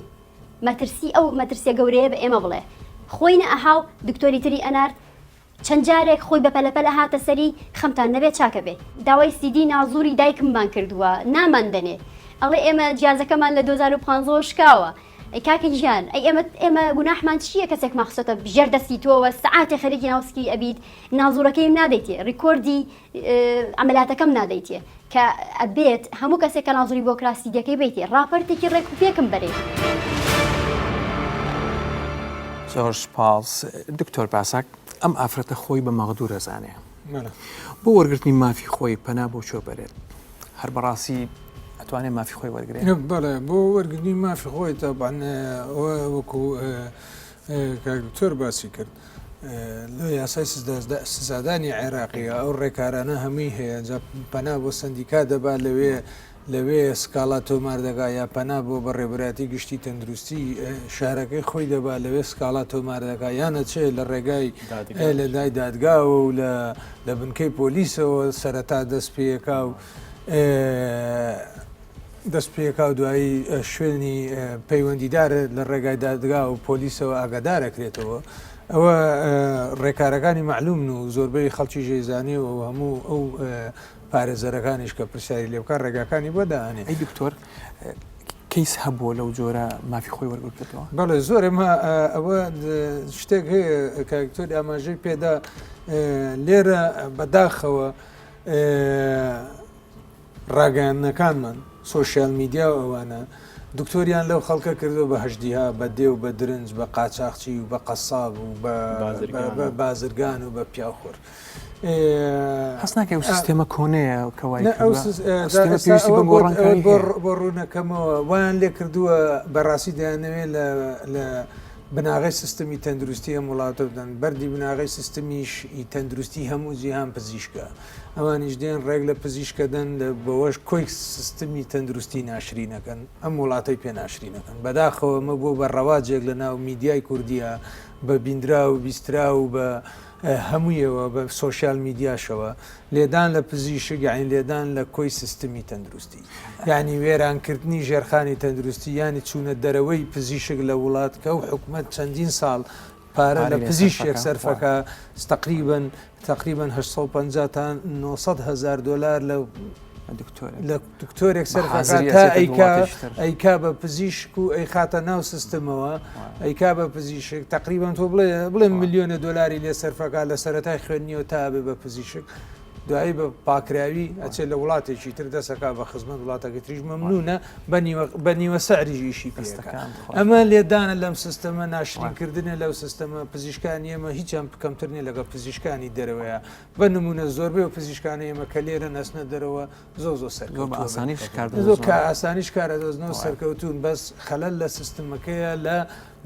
[SPEAKER 3] مەترسی ئەو مەترسیە گەورەیە بە ئێمە بڵێ خۆی نە ئەهاو دکتۆری تری ئەنارد چەند جارێک خۆی بە پەلە پەلە هاتە سەری خەمتان نەبێ چاکە بێ. داوای سیدی نازوری دایکممان کردووە نامان دەنێ ئەڵێ ئێمە جیازەکەمان لە 2015 ەوە شکاوە ئەی کاکە گیان ئەی ئێمە ئێمە گوناحمان چییە کەسێکمان خستۆتە ژێر دەستی تۆوە سەعاتێ خەریکی ناوسکی ئەبیت نازورەکەیم نادەیتێ ڕیکۆردی عەمەلاتەکەم نادەیتێ کە ئەبێت هەموو کەسێک کە نازوری بۆ کرا سیدیەکەی بەیتێ ڕاپەرتێکی ڕێک و پێکم بەرێ.
[SPEAKER 1] زۆر سوپاس دکتۆر باساک ئەم ئافرەتە خۆی بە مەغدور ئەزانێ بۆ وەرگرتنی مافی خۆی پەنا بۆ کوێ بەرێت هەر بەڕاستی ئەتوانێت مافی خۆی وەرگێت
[SPEAKER 6] بەڵێ بۆ وەرگرتنی مافی خۆی تەبعەن وەکو کاک دکتۆر باسی کرد لە یاسای سزادانی عێراقیە ئەو ڕێکارانە هەمووی هەیە جا پەنا بۆ سندیکا دەبا لەوێ لەوێ سکاڵا تۆمار دەکا یا پەنا بۆ بەڕێوەبەرایەتی گشتی تەندروستی شارەکەی خۆی دەبا لەوێ سکاڵا تۆمار دەکا یان ئەچێ لە ڕێگای لە لای دادگاوە و لە لە بنکەی پۆلیسەوە سەرەتا دەست پێکا و دەست پێکا و دوایی شوێنی پەیوەندیدار لە ڕێگای دادگا و پۆلیسەوە ئاگادارەکرێتەوە ئەوە ڕێکارەکانی معلومن و زۆربەی خەڵکی ژێزانی و هەموو ئەو پارێزەرەکانیش کە پرسیاری لێ بکات ڕێگاکانی بۆ دائەنێ.
[SPEAKER 1] ئەی دکتۆر کەیس هەبووە لەو جۆرە مافی خۆی وەرگرتێتەوە؟
[SPEAKER 6] بەڵێ زۆر ئێمە ئەوە شتێک هەیە کاک دکتۆر ئاماژەی پێدا لێرە بەداخەوە ڕاگەیاندنەکانمان سۆشیال میدیا و ئەوانە دکتۆریان لەو خەڵکە کردو بە هەژدیها بە دێو بە درنج بە قاچاخچی و بە قەساب و بە بازرگان و بە پیاوخۆر.
[SPEAKER 1] هەست ناکەی ئەو سیستێمە کۆنەیە کە وای
[SPEAKER 6] بۆ ڕوونەکەمەوە وایان لێ کردووە بەڕاستی دەیانەوێت لە بناغەی سیستمی تەندروستی ئەم وڵاتە بدەن بەردی بناغەی سیستمیش تەندروستی هەموو جیهان پزیشکە ئەوانیش دێن ڕێک لە پزیشکە دەن لە بەوەش کۆی سیستمی تەندروستی ناشرینەکەن ئەم وڵاتەی پێ ناشرینەکەن بەداخەوە ئەمە بۆ بە ڕەواجێک لە ناو میدیای کوردیە بە بیندرا و بیسترا و بە هەموویەوە بە سۆشیال میدیاشەوە لێدان لە پزیشک یانی لێدان لە کۆی سیستمی تەندروستی یانی وێرانکردنی ژێرخانی تەندروستی یانی چوونە دەرەوەی پزیشک لە وڵات کە ئەو حکومەت چەندین ساڵ. پارە لە پزیشکێک سەرفەکە تقریبن تقریبا 850 تا 900 هزار دلار لە لە دکتۆرێک سەرفەکە تا ئەیکا ئەیکا بە پزیشک و ئەیخاتە ناو سیستمەوە ئەیکا بە پزیشک تقریبا تۆ بڵێ بڵێ ملیۆنە دلاری لێ سەرفەکە لە سەرەتای خوێندنیەوە تا بێ بە پزیشک دوایی بە پاکراوی ئەچێت لە وڵاتێکی تر دەسەکا بە خزمەت وڵاتەکە تریش مەمنونە بە نیوە سعریش ئیشی پێەکە ئەمە لێدانە لەم سیستەمە ناشرینکردنە لەو سیستەمە پزیشکانی ئێمە هیچیان کەمتر نیە لەگەڵ پزیشکانی دەرەوەیە بە نمونە زۆربەی و پزیشکانی ئێمە کە لێرە نەچنە دەرەوە زۆر زۆر
[SPEAKER 1] سەرکەوتوانیش
[SPEAKER 6] زۆر کە ئاسانیش کارە دەزنەوە سەرکەوتون بەس خەلەل لە سیستمەکەیە لە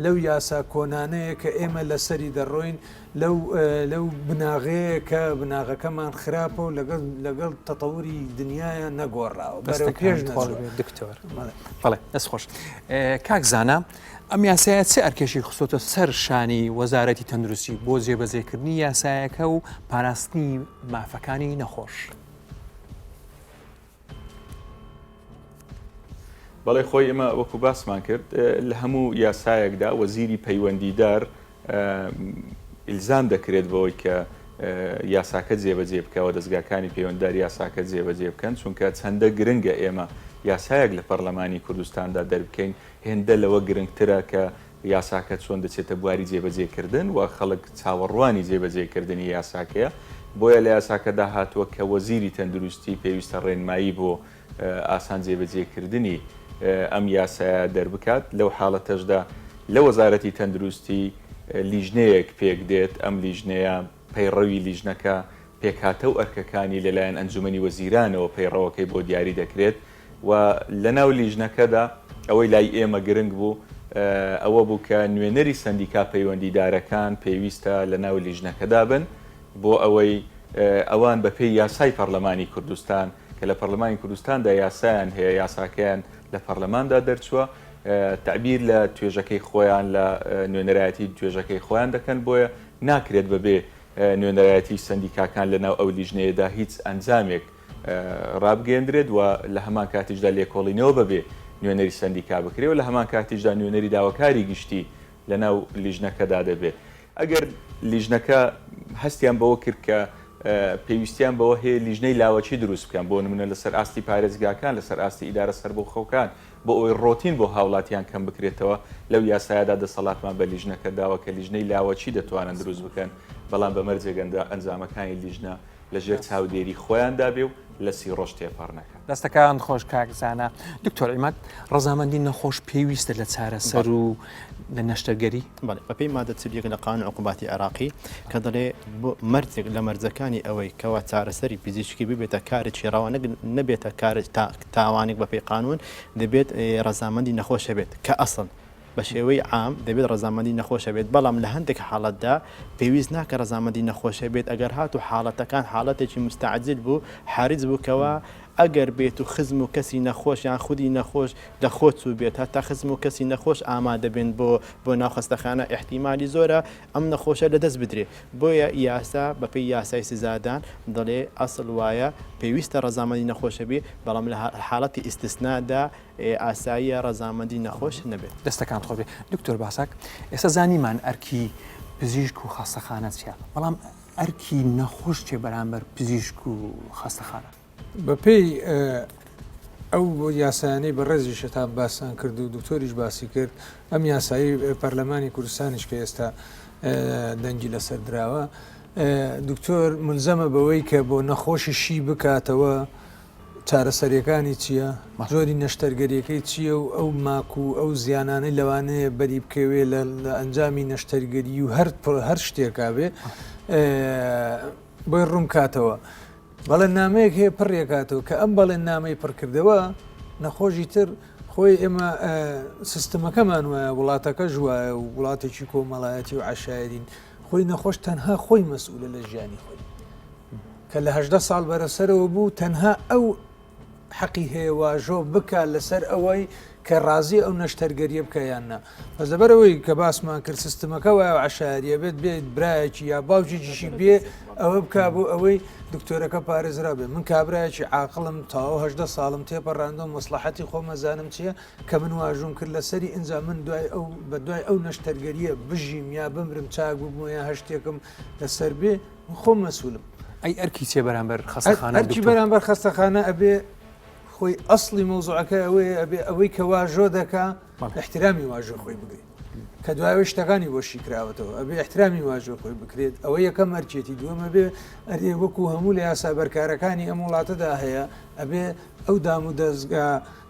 [SPEAKER 6] لەو یاسا کۆنانەیە کە ئێمە لەسەری دەڕۆین لەو لەو بناغەیە کە بناغەکەمان خراپە و لەگەڵ لەگەڵ تەتەوری دنیاە نەگۆڕاوە بەرەو پێش نەچووە.
[SPEAKER 1] دکتۆر بەڵێ دەست خۆش کاک زانا ئەم یاسایە چ ئەرکێکی خستۆتە سەر شانی وەزارەتی تەندروستی بۆ جێبەجێکردنی یاسایەکە و پاراستنی مافەکانی نەخۆش؟
[SPEAKER 4] بەڵێ خۆی ئێمە وەکو باسمان کرد لە هەموو یاسایەکدا وەزیری پەیوەندیدار ئیلزام دەکرێت بەوەی کە یاساکە جێبەجێ بکە و دەزگاکانی پەیوەنددار یاساکە جێبەجێ بکەن چونکە چەندە گرنگە ئێمە یاسایەک لە پەرلەمانی کوردستاندا دەربکەین هێندە لەوە گرنگترە کە یاساکە چۆن دەچێتە بواری جێبەجێکردن و خەڵک چاوەڕوانی جێبەجێکردنی یاساکەیە، بۆیە لە یاساکەدا هاتووە کە وەزیری تەندروستی پێویستە ڕێنمایی بۆ ئاسان جێبەجێکردنی ئەم یاسایە دەربکات، لەو حاڵەتەشدا لە وەزارەتی تەندروستی لیژنەیەک پێکدێت، ئەم لیژنەیە پەیڕەوی لیژنەکە پێکهاتە و ئەرکەکانی لەلایەن ئەنجومەنی وەزیرانەوە پەیڕەوەکەی بۆ دیاری دەکرێت و لەناو لیژنەکەدا ئەوەی لای ئێمە گرنگ بوو ئەوە بوو کە نوێنەری سەندیکا پەیوەندیدارەکان پێویستە لەناو لیژنەکەدا بن بۆ ئەوەی ئەوان بەپێی یاسای پەرلەمانی کوردستان کە لە پەرلەمانی کوردستاندا یاسایان هەیە یاساکەیان لە پەرلەماندا دەرچووە تەعبیر لە توێژەکەی خۆیان لە نوێنەرایەتی توێژەکەی خۆیان دەکەن بۆیە ناکرێت بەبێ نوێنەرایەتی سەندیکاکان لەناو ئەو لیژنەیەدا هیچ ئەنجامێک ڕابگەیەندرێت و لە هەمان کاتیشدا لێکۆڵینەوە بەبێ نوێنەری سەندیکا بکرێ و لە هەمان کاتیشدا نوێنەری داواکاری گشتی لەناو لیژنەکەدا دەبێت. ئەگەر لیژنەکە هەستیان بەوە کرد کە پێویستیان بەوە هەیە لیژنەی لاوەکی دروست بکەن، بۆ نمونە لەسەر ئاستی پارێزگاکان، لەسەر ئاستی ئیدارە سەربەخۆکان، بۆ ئەوەی ڕۆتین بۆ هاوڵاتیان کەم بکرێتەوە، لەو یاسایەدا دەسەڵاتمان بە لیژنەکە داوە کە لیژنەی لاوەکی دەتوانن دروست بکەن، بەڵام بە مەرجێک ئەنجامەکانی لیژنە لە ژێر چاودێری خۆیاندا بێ و لە سی ڕۆژ تێپەڕ نەکا.
[SPEAKER 1] دەستەکانت خۆش کاک زانا. دکتۆر عیماد، ڕەزامەندی نەخۆش پێویستە لە چارەسەر و لە نەشتەرگەری؟
[SPEAKER 5] بەڵێ، بەپێی مادە 41 لە قانون عقوباتی عێراقی کە دەڵێ بۆ مەرجێک لە مەرجەکانی ئەوەی کەوا چارەسەری پزیشکی ببێتە کارێکی ڕەوا نەک نەبێتە کار تاوانێک بەپێی قانون دەبێت ڕەزامەندی نەخۆش هەبێت کە ئەسڵ بە شێوەی عام دەبێت ڕەزامەندی نەخۆش هەبێت، بەڵام لە هەندێک حاڵەتدا پێویست ناکە ڕەزامەندی نەخۆش هەبێت ئەگەر هاتوو حاڵەتەکان حاڵەتێکی مستعجل بوو حرج بوو کەوا ئەگەر بێت و خزم و کەسی نەخۆش یان خودی نەخۆش لە خۆ چووبێت هەتا خزم و کەسی نەخۆش ئامادە بن بۆ بۆ ناو خەستەخانە ئیحتیمالی زۆرە ئەم نەخۆشە لە دەست بدرێ بۆیە یاسا بەپێی یاسای سزادان دەڵێ ئەسڵ وایە پێویستە ڕەزامەندی نەخۆش هەبێ بەڵام لە حاڵەتی ئیستسنادا ئاساییە ڕەزامەندی نەخۆش نەبێت.
[SPEAKER 1] دەستەکانت خۆش بێت دکتۆر باساک ئێستا زانیمان ئەرکی پزیشک و خەستەخانە چیە بەڵام ئەرکی نەخۆش چیە بەرامبەر پزیشک و خەستەخانە؟
[SPEAKER 6] بەپێی ئەو یاسایانەی بەڕێزیشتان باسان کرد و دکتۆریش باسی کرد ئەم یاسایی پەرلەمانی کوردستانیش کە ئێستا دەنگی لەسەر دراوە دکتۆر ملزەمە بەوەی کە بۆ نەخۆشی شی بکاتەوە چارەسەریەکانی چیە؟ جۆری نەشتەرگەریەکەی چیە و ئەو ماک و ئەو زیانانەی لەوانەیە بەری بکەوێ لە ئەنجامی نەشتەرگەری و هەر هەر شتێکا بێ بۆی ڕوون کاتەوە. بەڵێن نامەیەک هەیە پڕیەکاتەوە کە ئەم بەڵێن نامەی پڕکردەوە نەخۆشی تر خۆی ئێمە سیستمەکەمان وایە وڵاتەکەش وایە و وڵاتێکی کۆمەڵایەتی و عەشایەرین خۆی نەخۆش تەنها خۆی مەسئولە لە ژیانی خۆی. کە لە 18 ساڵ بەرە سەرەوە بوو تەنها ئەو حەقی هەیە واژۆ بکا لەسەر ئەوەی کە ڕازی ئەو نەشتەرگەریە بکە یان نا بەس لەبەرەوەی کە باسمان کرد سیستمەکە وایە و عەشایەریە بێت بێت برایەکی یا باوکێکیشی بێ ئەوە بکا بۆ ئەوەی. دکتۆرەکە پارێزرا بێ من کابرایەکی عاقڵم تەواو 18 ساڵم تێپەڕاندووە مەسڵەحەتی خۆم ئەزانم چییە کە من واژووم کرد لەسەری ئینجا من دوای ئەو بە دوای ئەو نەشتەرگەریە بژیم یا بمرم چاک ببمەوە یا هەر شتێکم لەسەر بێ من خۆم مەسولم.
[SPEAKER 1] ئەی ئەرکی چیە بەرامبەر خەستەخانە
[SPEAKER 6] ئەرکی
[SPEAKER 1] دکتۆر؟
[SPEAKER 6] بەرامبەر خەستەخانە ئەبێ خۆی ئەسڵی مەوزوعەکە ئەوەیە ئەبێ ئەوەی کە واژۆ دەکا ئیحترامی واژۆ خۆی بگرێ کە دوایەوەی شتەکانی بۆ شیکراوەتەوە ئەبێ ئیحترامی واژۆ خۆی بکرێت ئەوە یەکەم ئەرکێتی دووەم ئەبێ ئەرێ وەکو هەموو لە یاسا بەرکارەکانی ئەم وڵاتەدا هەیە ئەبێ ئەو دام و دەزگا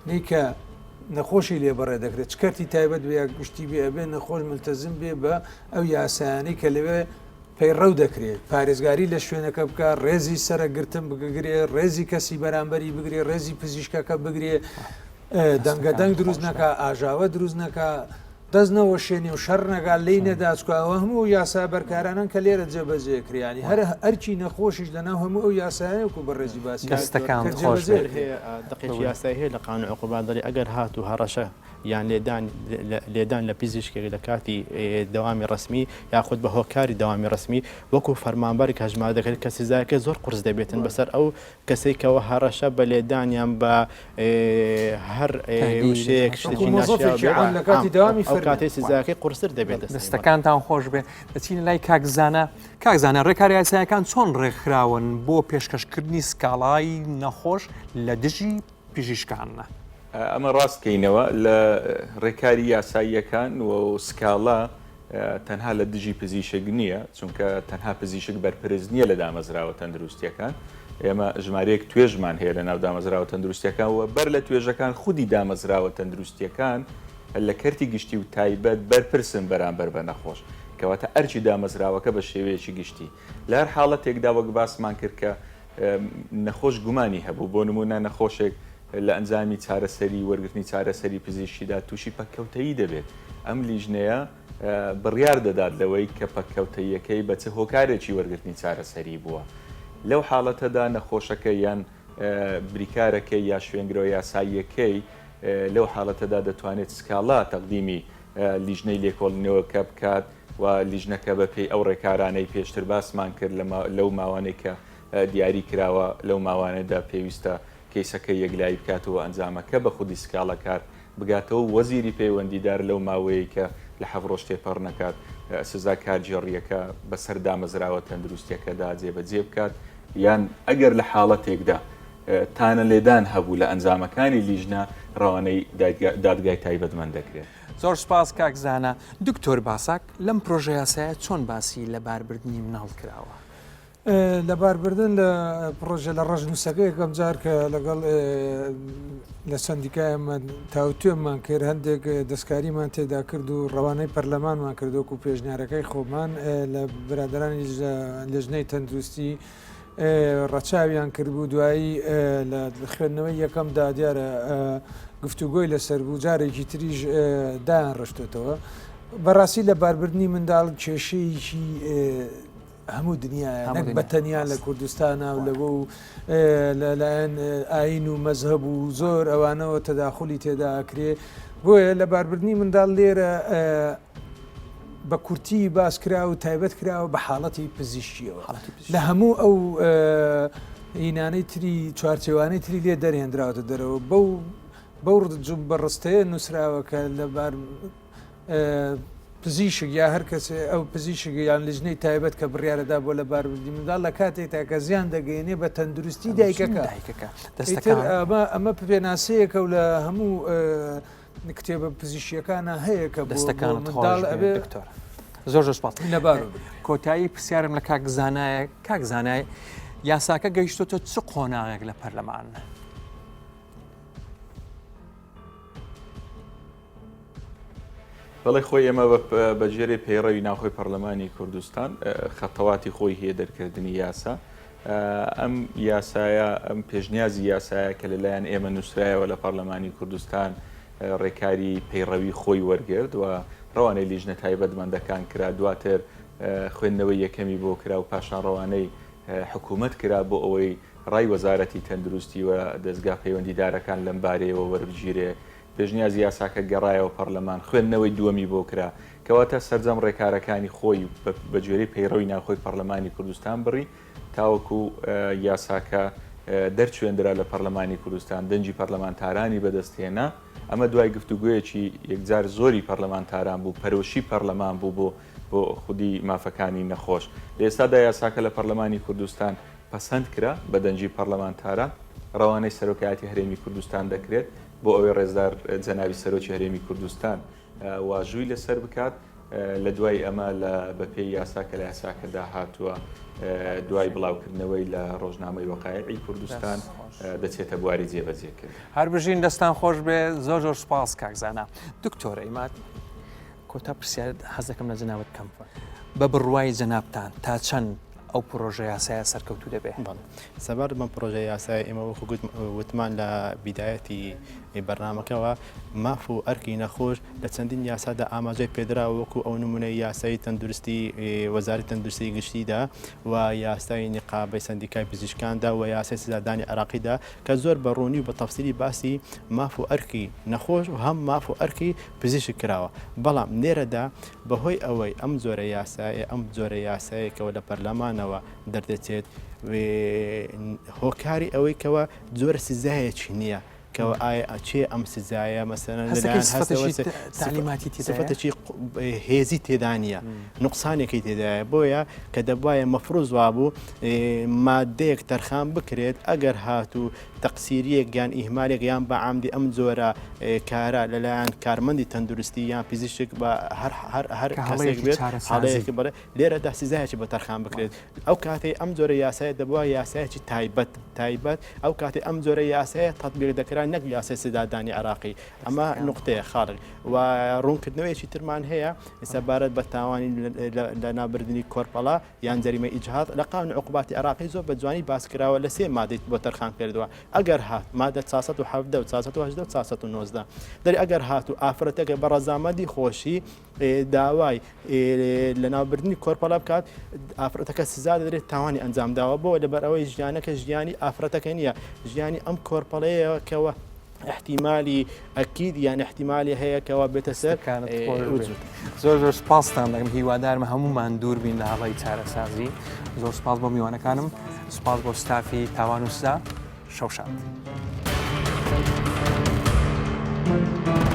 [SPEAKER 6] نەی کە نەخۆشی لێ بەڕێ دەکرێت چ کەرتی تایبەت بێ یا گشتی بێ ئەبێ نەخۆش ملتەزم بێ بە ئەو یاسایانەی کە لەوێ پەیڕەو دەکرێت پارێزگاری لە شوێنەکە بکە ڕێزی سەرەگرتن بگرێ ڕێزی کەسی بەرامبەری بگرێ ڕێزی پزیشکەکە بگرێ دەنگە دەنگ دروست نەکا ئاژاوە دروست نەکا دەست نەوەشێنێ و شەڕ نەگا لێی نەدا چکە ئەوە هەموو یاسا بەرکارانەن کە لێرە جێبەجێ کریانی هەر ئەرکی نەخۆشیش لەناو هەموو ئەو یاسایە وەکو بەڕێزی باسی کرد
[SPEAKER 1] دەستەکانت
[SPEAKER 6] کە
[SPEAKER 1] خۆش
[SPEAKER 6] جێبەجێ
[SPEAKER 1] بێت.
[SPEAKER 6] کرێ.
[SPEAKER 5] هەیە دەقێکی یاسایی هەیە لە قانون عقوبات دەڵێ ئەگەر هاتوو هەڕەشە یان لێدان لێدان لە پزیشکێک لە کاتی دەوامی ڕەسمی یاخود بە هۆکاری دەوامی ڕەسمی وەکو فەرمانبەرێک هەژمار دەکرێت کە سزایەکەی زۆر قورس دەبێتن بەسەر ئەو کەسەی کەەوە هەڕەشە بە لێدان یان بە هەر وشەیەک شتێکی ناشیاو
[SPEAKER 6] عام لە کاتی دەوامی
[SPEAKER 5] ئەو کاتەی سزاکەی قورستر دەبێت.
[SPEAKER 1] دەستەکانتان خۆش بێ. دەچینە لای کاک زانا. کاک زانا ڕێکارە یاسایەکان چۆن ڕێکخراون بۆ پێشکەشکردنی سکاڵای نەخۆش لە دژی پزیشکان؟
[SPEAKER 4] ئەمە ڕاست کەینەوە لە ڕێکاری یاساییەکان و سکاڵا تەنها لە دژی پزیشک نییە، چونکە تەنها پزیشک بەرپرس نییە لە دامەزراوە تەندروستییەکان، ئێمە ژمارەیەک توێژمان هەیە لە ناو دامەزراوە تەندروستییەکان و بەر لە توێژەکان خودی دامەزراوە تەندروستییەکان لە کەرتی گشتی و تایبەت بەرپرسن بەرامبەر بە نەخۆش، کەواتە ئەرکی دامەزراوەکە بە شێوەیەکی گشتی لە هەر حاڵەتێکدا وەک باسمان کرد کە نەخۆش گومانی هەبوو، بۆ نموونە نەخۆشێک لە ئەنجامی چارەسەری وەرگرتنی چارەسەری پزیشکیدا تووشی پەککەوتەیی دەبێت، ئەم لیژنەیە بڕیار دەدات لەوەی کە پەککەوتەییەکەی بە چ هۆکارێکی وەرگرتنی چارەسەری بووە. لەو حاڵەتەدا نەخۆشەکە یان بریکارەکەی یا شوێنگرەوە یاساییەکەی لەو حاڵەتەدا دەتوانێت سکاڵا تەقدیمی لیژنەی لێکۆڵینەوەکە بکات و لیژنەکە بەپێی ئەو ڕێکارانەی پێشتر باسمان کرد لەو ماوانەی کە دیاری کراوە لەو ماوانەدا پێویستە کەیسەکە یەکلایی بکاتەوە ئەنجامەکە بە خودی سکاڵاکار بگاتەوە و وەزیری پەیوەندیدار لەو ماوەیەی کە لە حەفت ڕۆژ تێپەڕ نەکات سزا کارگێڕییەکە بەسەر دامەزراوە تەندروستییەکەدا جێبەجێ بکات، یان ئەگەر لە حاڵەتێکدا تانە لێدان هەبوو لە ئەنجامەکانی لیژنە ڕەوانەی دادگای تایبەتمەند دەکرێت.
[SPEAKER 1] زۆر سوپاس کاک زانا. دکتۆر باساک، لەم پرۆژەیاسایە چۆن باسی لەباربردنی مناڵ کراوە؟
[SPEAKER 6] لەباربردن لە پڕۆژە لە ڕەشنووسەکە یەکەم جار کە لەگەڵ لە سەندیکایەمان تاوتوێمان کرد هەندێک دەستکاریمان تێدا کرد و ڕەوانەی پەرلەمانمان کرد وەکو پێشنیارەکەی خۆمان لە برادرانی لێژنەی تەندروستی ڕەچاویان کردبوو دوایی لە خوێندنەوەی یەکەمدا دیارە گفتوگۆی لەسەر بوو جارێکی تریش دایان ڕشتێتەوە بەڕاستی لە باربردنی منداڵ کێشەیەکی هەموو دنیایە نەک بە تەنیا لە کوردستانە و لەوە و لەلایەن ئاین و مەزهەب و زۆر ئەوانەوە تەداخلی تێدا ئەکرێ بۆیە لە باربردنی منداڵ لێرە بە کورتی باس کرا و تایبەت کراوە بە حاڵەتی پزیشکیەوە لە هەموو ئەو هینانەی تری چوارچێوانەی تری لێ دەرهێنراوەتە دەرەوە بەو بەو بە ڕستەیە نووسراوە کە لەبار پزیشک یا هەر کەسێ ئەو پزیشک یان لیژنەی تایبەت کە بڕیارەدا بۆ لە باربردی منداڵ لە کاتێکدا کە زیان دەگەیەنێ بە تەندروستی دایکەکە
[SPEAKER 1] دایکەکە
[SPEAKER 6] دەستەکان ئەمە ئەمە پێناسەیەکە و لە هەموو کتێبە پزیشکیەکانە هەیە کە
[SPEAKER 1] دەستەکان منداڵ ئەبێ دکتۆر زۆر زۆر سپاس
[SPEAKER 6] لەبار
[SPEAKER 1] کۆتایی پرسیارم لە کاک زانایە کاک زانای یاساکە گەیشتۆتە چ قۆناغێک لە پەرلەمان؟
[SPEAKER 4] بەڵێ خۆی ئێمە بە گوێرەی پەیڕەوی ناوخۆی پەرلەمانی کوردستان خەتەواتی خۆی هەیە دەرکردنی یاسا ئەم یاسایە ئەم پێشنیازی یاسایە کە لەلایەن ئێمە نووسرایەوە لە پەرلەمانی کوردستان ڕێکاری پەیڕەوی خۆی وەرگرت و ڕەوانەی لیژنە تایبەتمەندەکان کرا دواتر خوێندنەوەی یەکەمی بۆ کرا و پاشان ڕەوانەی حکوومەت کرا بۆ ئەوەی ڕای وەزارەتی تەندروستی و دەزگا پەیوەندیدارەکان لەم بارەیەوە وەربگیرێ. پێشنیازی یاساکە گەڕایەوە پەڕلەمان، خوێندنەوەی دووەمی بۆ کرا. کەواتە سەرجەم ڕێکارەکانی خۆی بە گوێرەی پەیڕەوی ناوخۆی پەڕلەمانی کوردستان بڕی تاوەکو یاساکە دەرچوێندرا لە پەڕلەمانی کوردستان دەنگی پەڕلەمانتارانی بەدەست هێنا. ئەمە دوای گفتوگۆیەکی یەکجار زۆری پەڕلەمانتاران بوو، پەرۆشی پەڕلەمان بوو بۆ بۆ خودی مافەکانی نەخۆش. لە ئێستادا یاساکە لە پەڕلەمانی کوردستان پەسەند کرا بە دەنگی پەڕلەمانتاران، ڕەوانەی سەرۆکایەتی هەرێمی کوردستان دەکرێت بۆ ئەوەی ڕێزدار جەنابی سەرۆکی هەرێمی کوردستان واژووی لەسەر بکات. لە دوای ئەمە لە بەپێی یاسا کە لە یاساکەدا هاتووە دوای بڵاوکردنەوەی لە ڕۆژنامەی وەقایعی کوردستان دەچێتە بواری جێبەجێکردن.
[SPEAKER 1] هەر بژین دەستان خۆش بێ زۆر زۆر سوپاس کاک زانا. دکتۆر عیماد کۆتا پرسیار حەز دەکەم لە جەنابت بکەم بە بڕوای جەنابتان تا چەند ئەو پرۆژە یاسایە سەرکەوتوو دەبێ؟ بەڵێ
[SPEAKER 5] سەبارەت بەم پرۆژە یاسایە ئێمە وەکو وتمان لە بیدایەتی بەرنامەکەوە ماف و ئەرکی نەخۆش لە چەندین یاسادا ئاماژەی پێدراوە وەکو ئەو نمونەی یاسای تەندروستی وەزارەتی تەندروستی گشتیدا و یاسای نیقابەی سەندیکای پزیشکاندا و یاسای سزادانی عێراقیدا کە زۆر بە ڕوونی و بە تەفسیلی باسی ماف و ئەرکی نەخۆش و هەم ماف و ئەرکی پزیشک کراوە بەڵام لێرەدا بەهۆی ئەوەی ئەم جۆرە یاسایە ئەم جۆرە یاسایەکەوە لە پەرلەمانەوە دەردەچێت هۆکاری ئەوەی کەەوە جۆرە سزایەکی نییە کەەوە ئایا ئەچێ ئەم سزایە مەسەلەن لەلایەن هەستەوە
[SPEAKER 1] تەعلیماتی تێدایە؟
[SPEAKER 5] سفەتێکی هێزی تێدا نییە نوقسانێکی تێدایە بۆیە کە دەبواە مەفروز وابوو مادەیەک تەرخان بکرێت ئەگەر هاتوو تەقسیریەک یان ئیهمالێک یان بە عامدی ئەم جۆرە کارە لەلایەن کارمەندی تەندروستی یان پزیشک بە هەر هەر هەر کەسێک بێت هەڵەیەکی بڵێ لێرەدا سزایەکی بۆ تەرخان بکرێت ئەو کاتەی ئەم جۆرە یاسایە دەبووە یاسایەکی تایبەت تایبەت ئەو کاتەی ئەم جۆرە یاسایە تەتبیق دەکرا نەک یاسای سزادانی عێراقی ئەمە نوقتەیە خاڵێک و ڕوونکردنەوەیەکی ترمان هەیە سەبارەت بە تاوانی لەناوبردنی کۆرپەڵە یان جەریمەی ئیجهاض لە قانون عقوباتی عێراقی زۆر بە جوانی باس کراوە لە سێ مادەی بۆ تەرخان کردووە ئەگەر هات مادە 417 و 418 و 419 دەری ئەگەر هات و ئافرەتەکە بە ڕەزامەندی خۆشی داوای لەناوبردنی کۆرپەلە بکات ئافرەتەکە سزا دەدرێت تاوانی ئەنجام داوە بۆ لەبەر ئەوەی ژیانەکە ژیانی ئافرەتەکە نییە ژیانی ئەم کۆرپەڵەیە کەەوە احتیمالی ئەکید یان احتیمالی هەیە کەەوە بێتە سەر
[SPEAKER 1] زۆر زۆر سپاستان دەکەم هیوادارم هەمومان دوور بین لە هەڵی چارەسازی زۆر سپاس بۆ میوانەکانم سپاس بۆ ستافی تاوان و سزا شەوشاد. Thank you.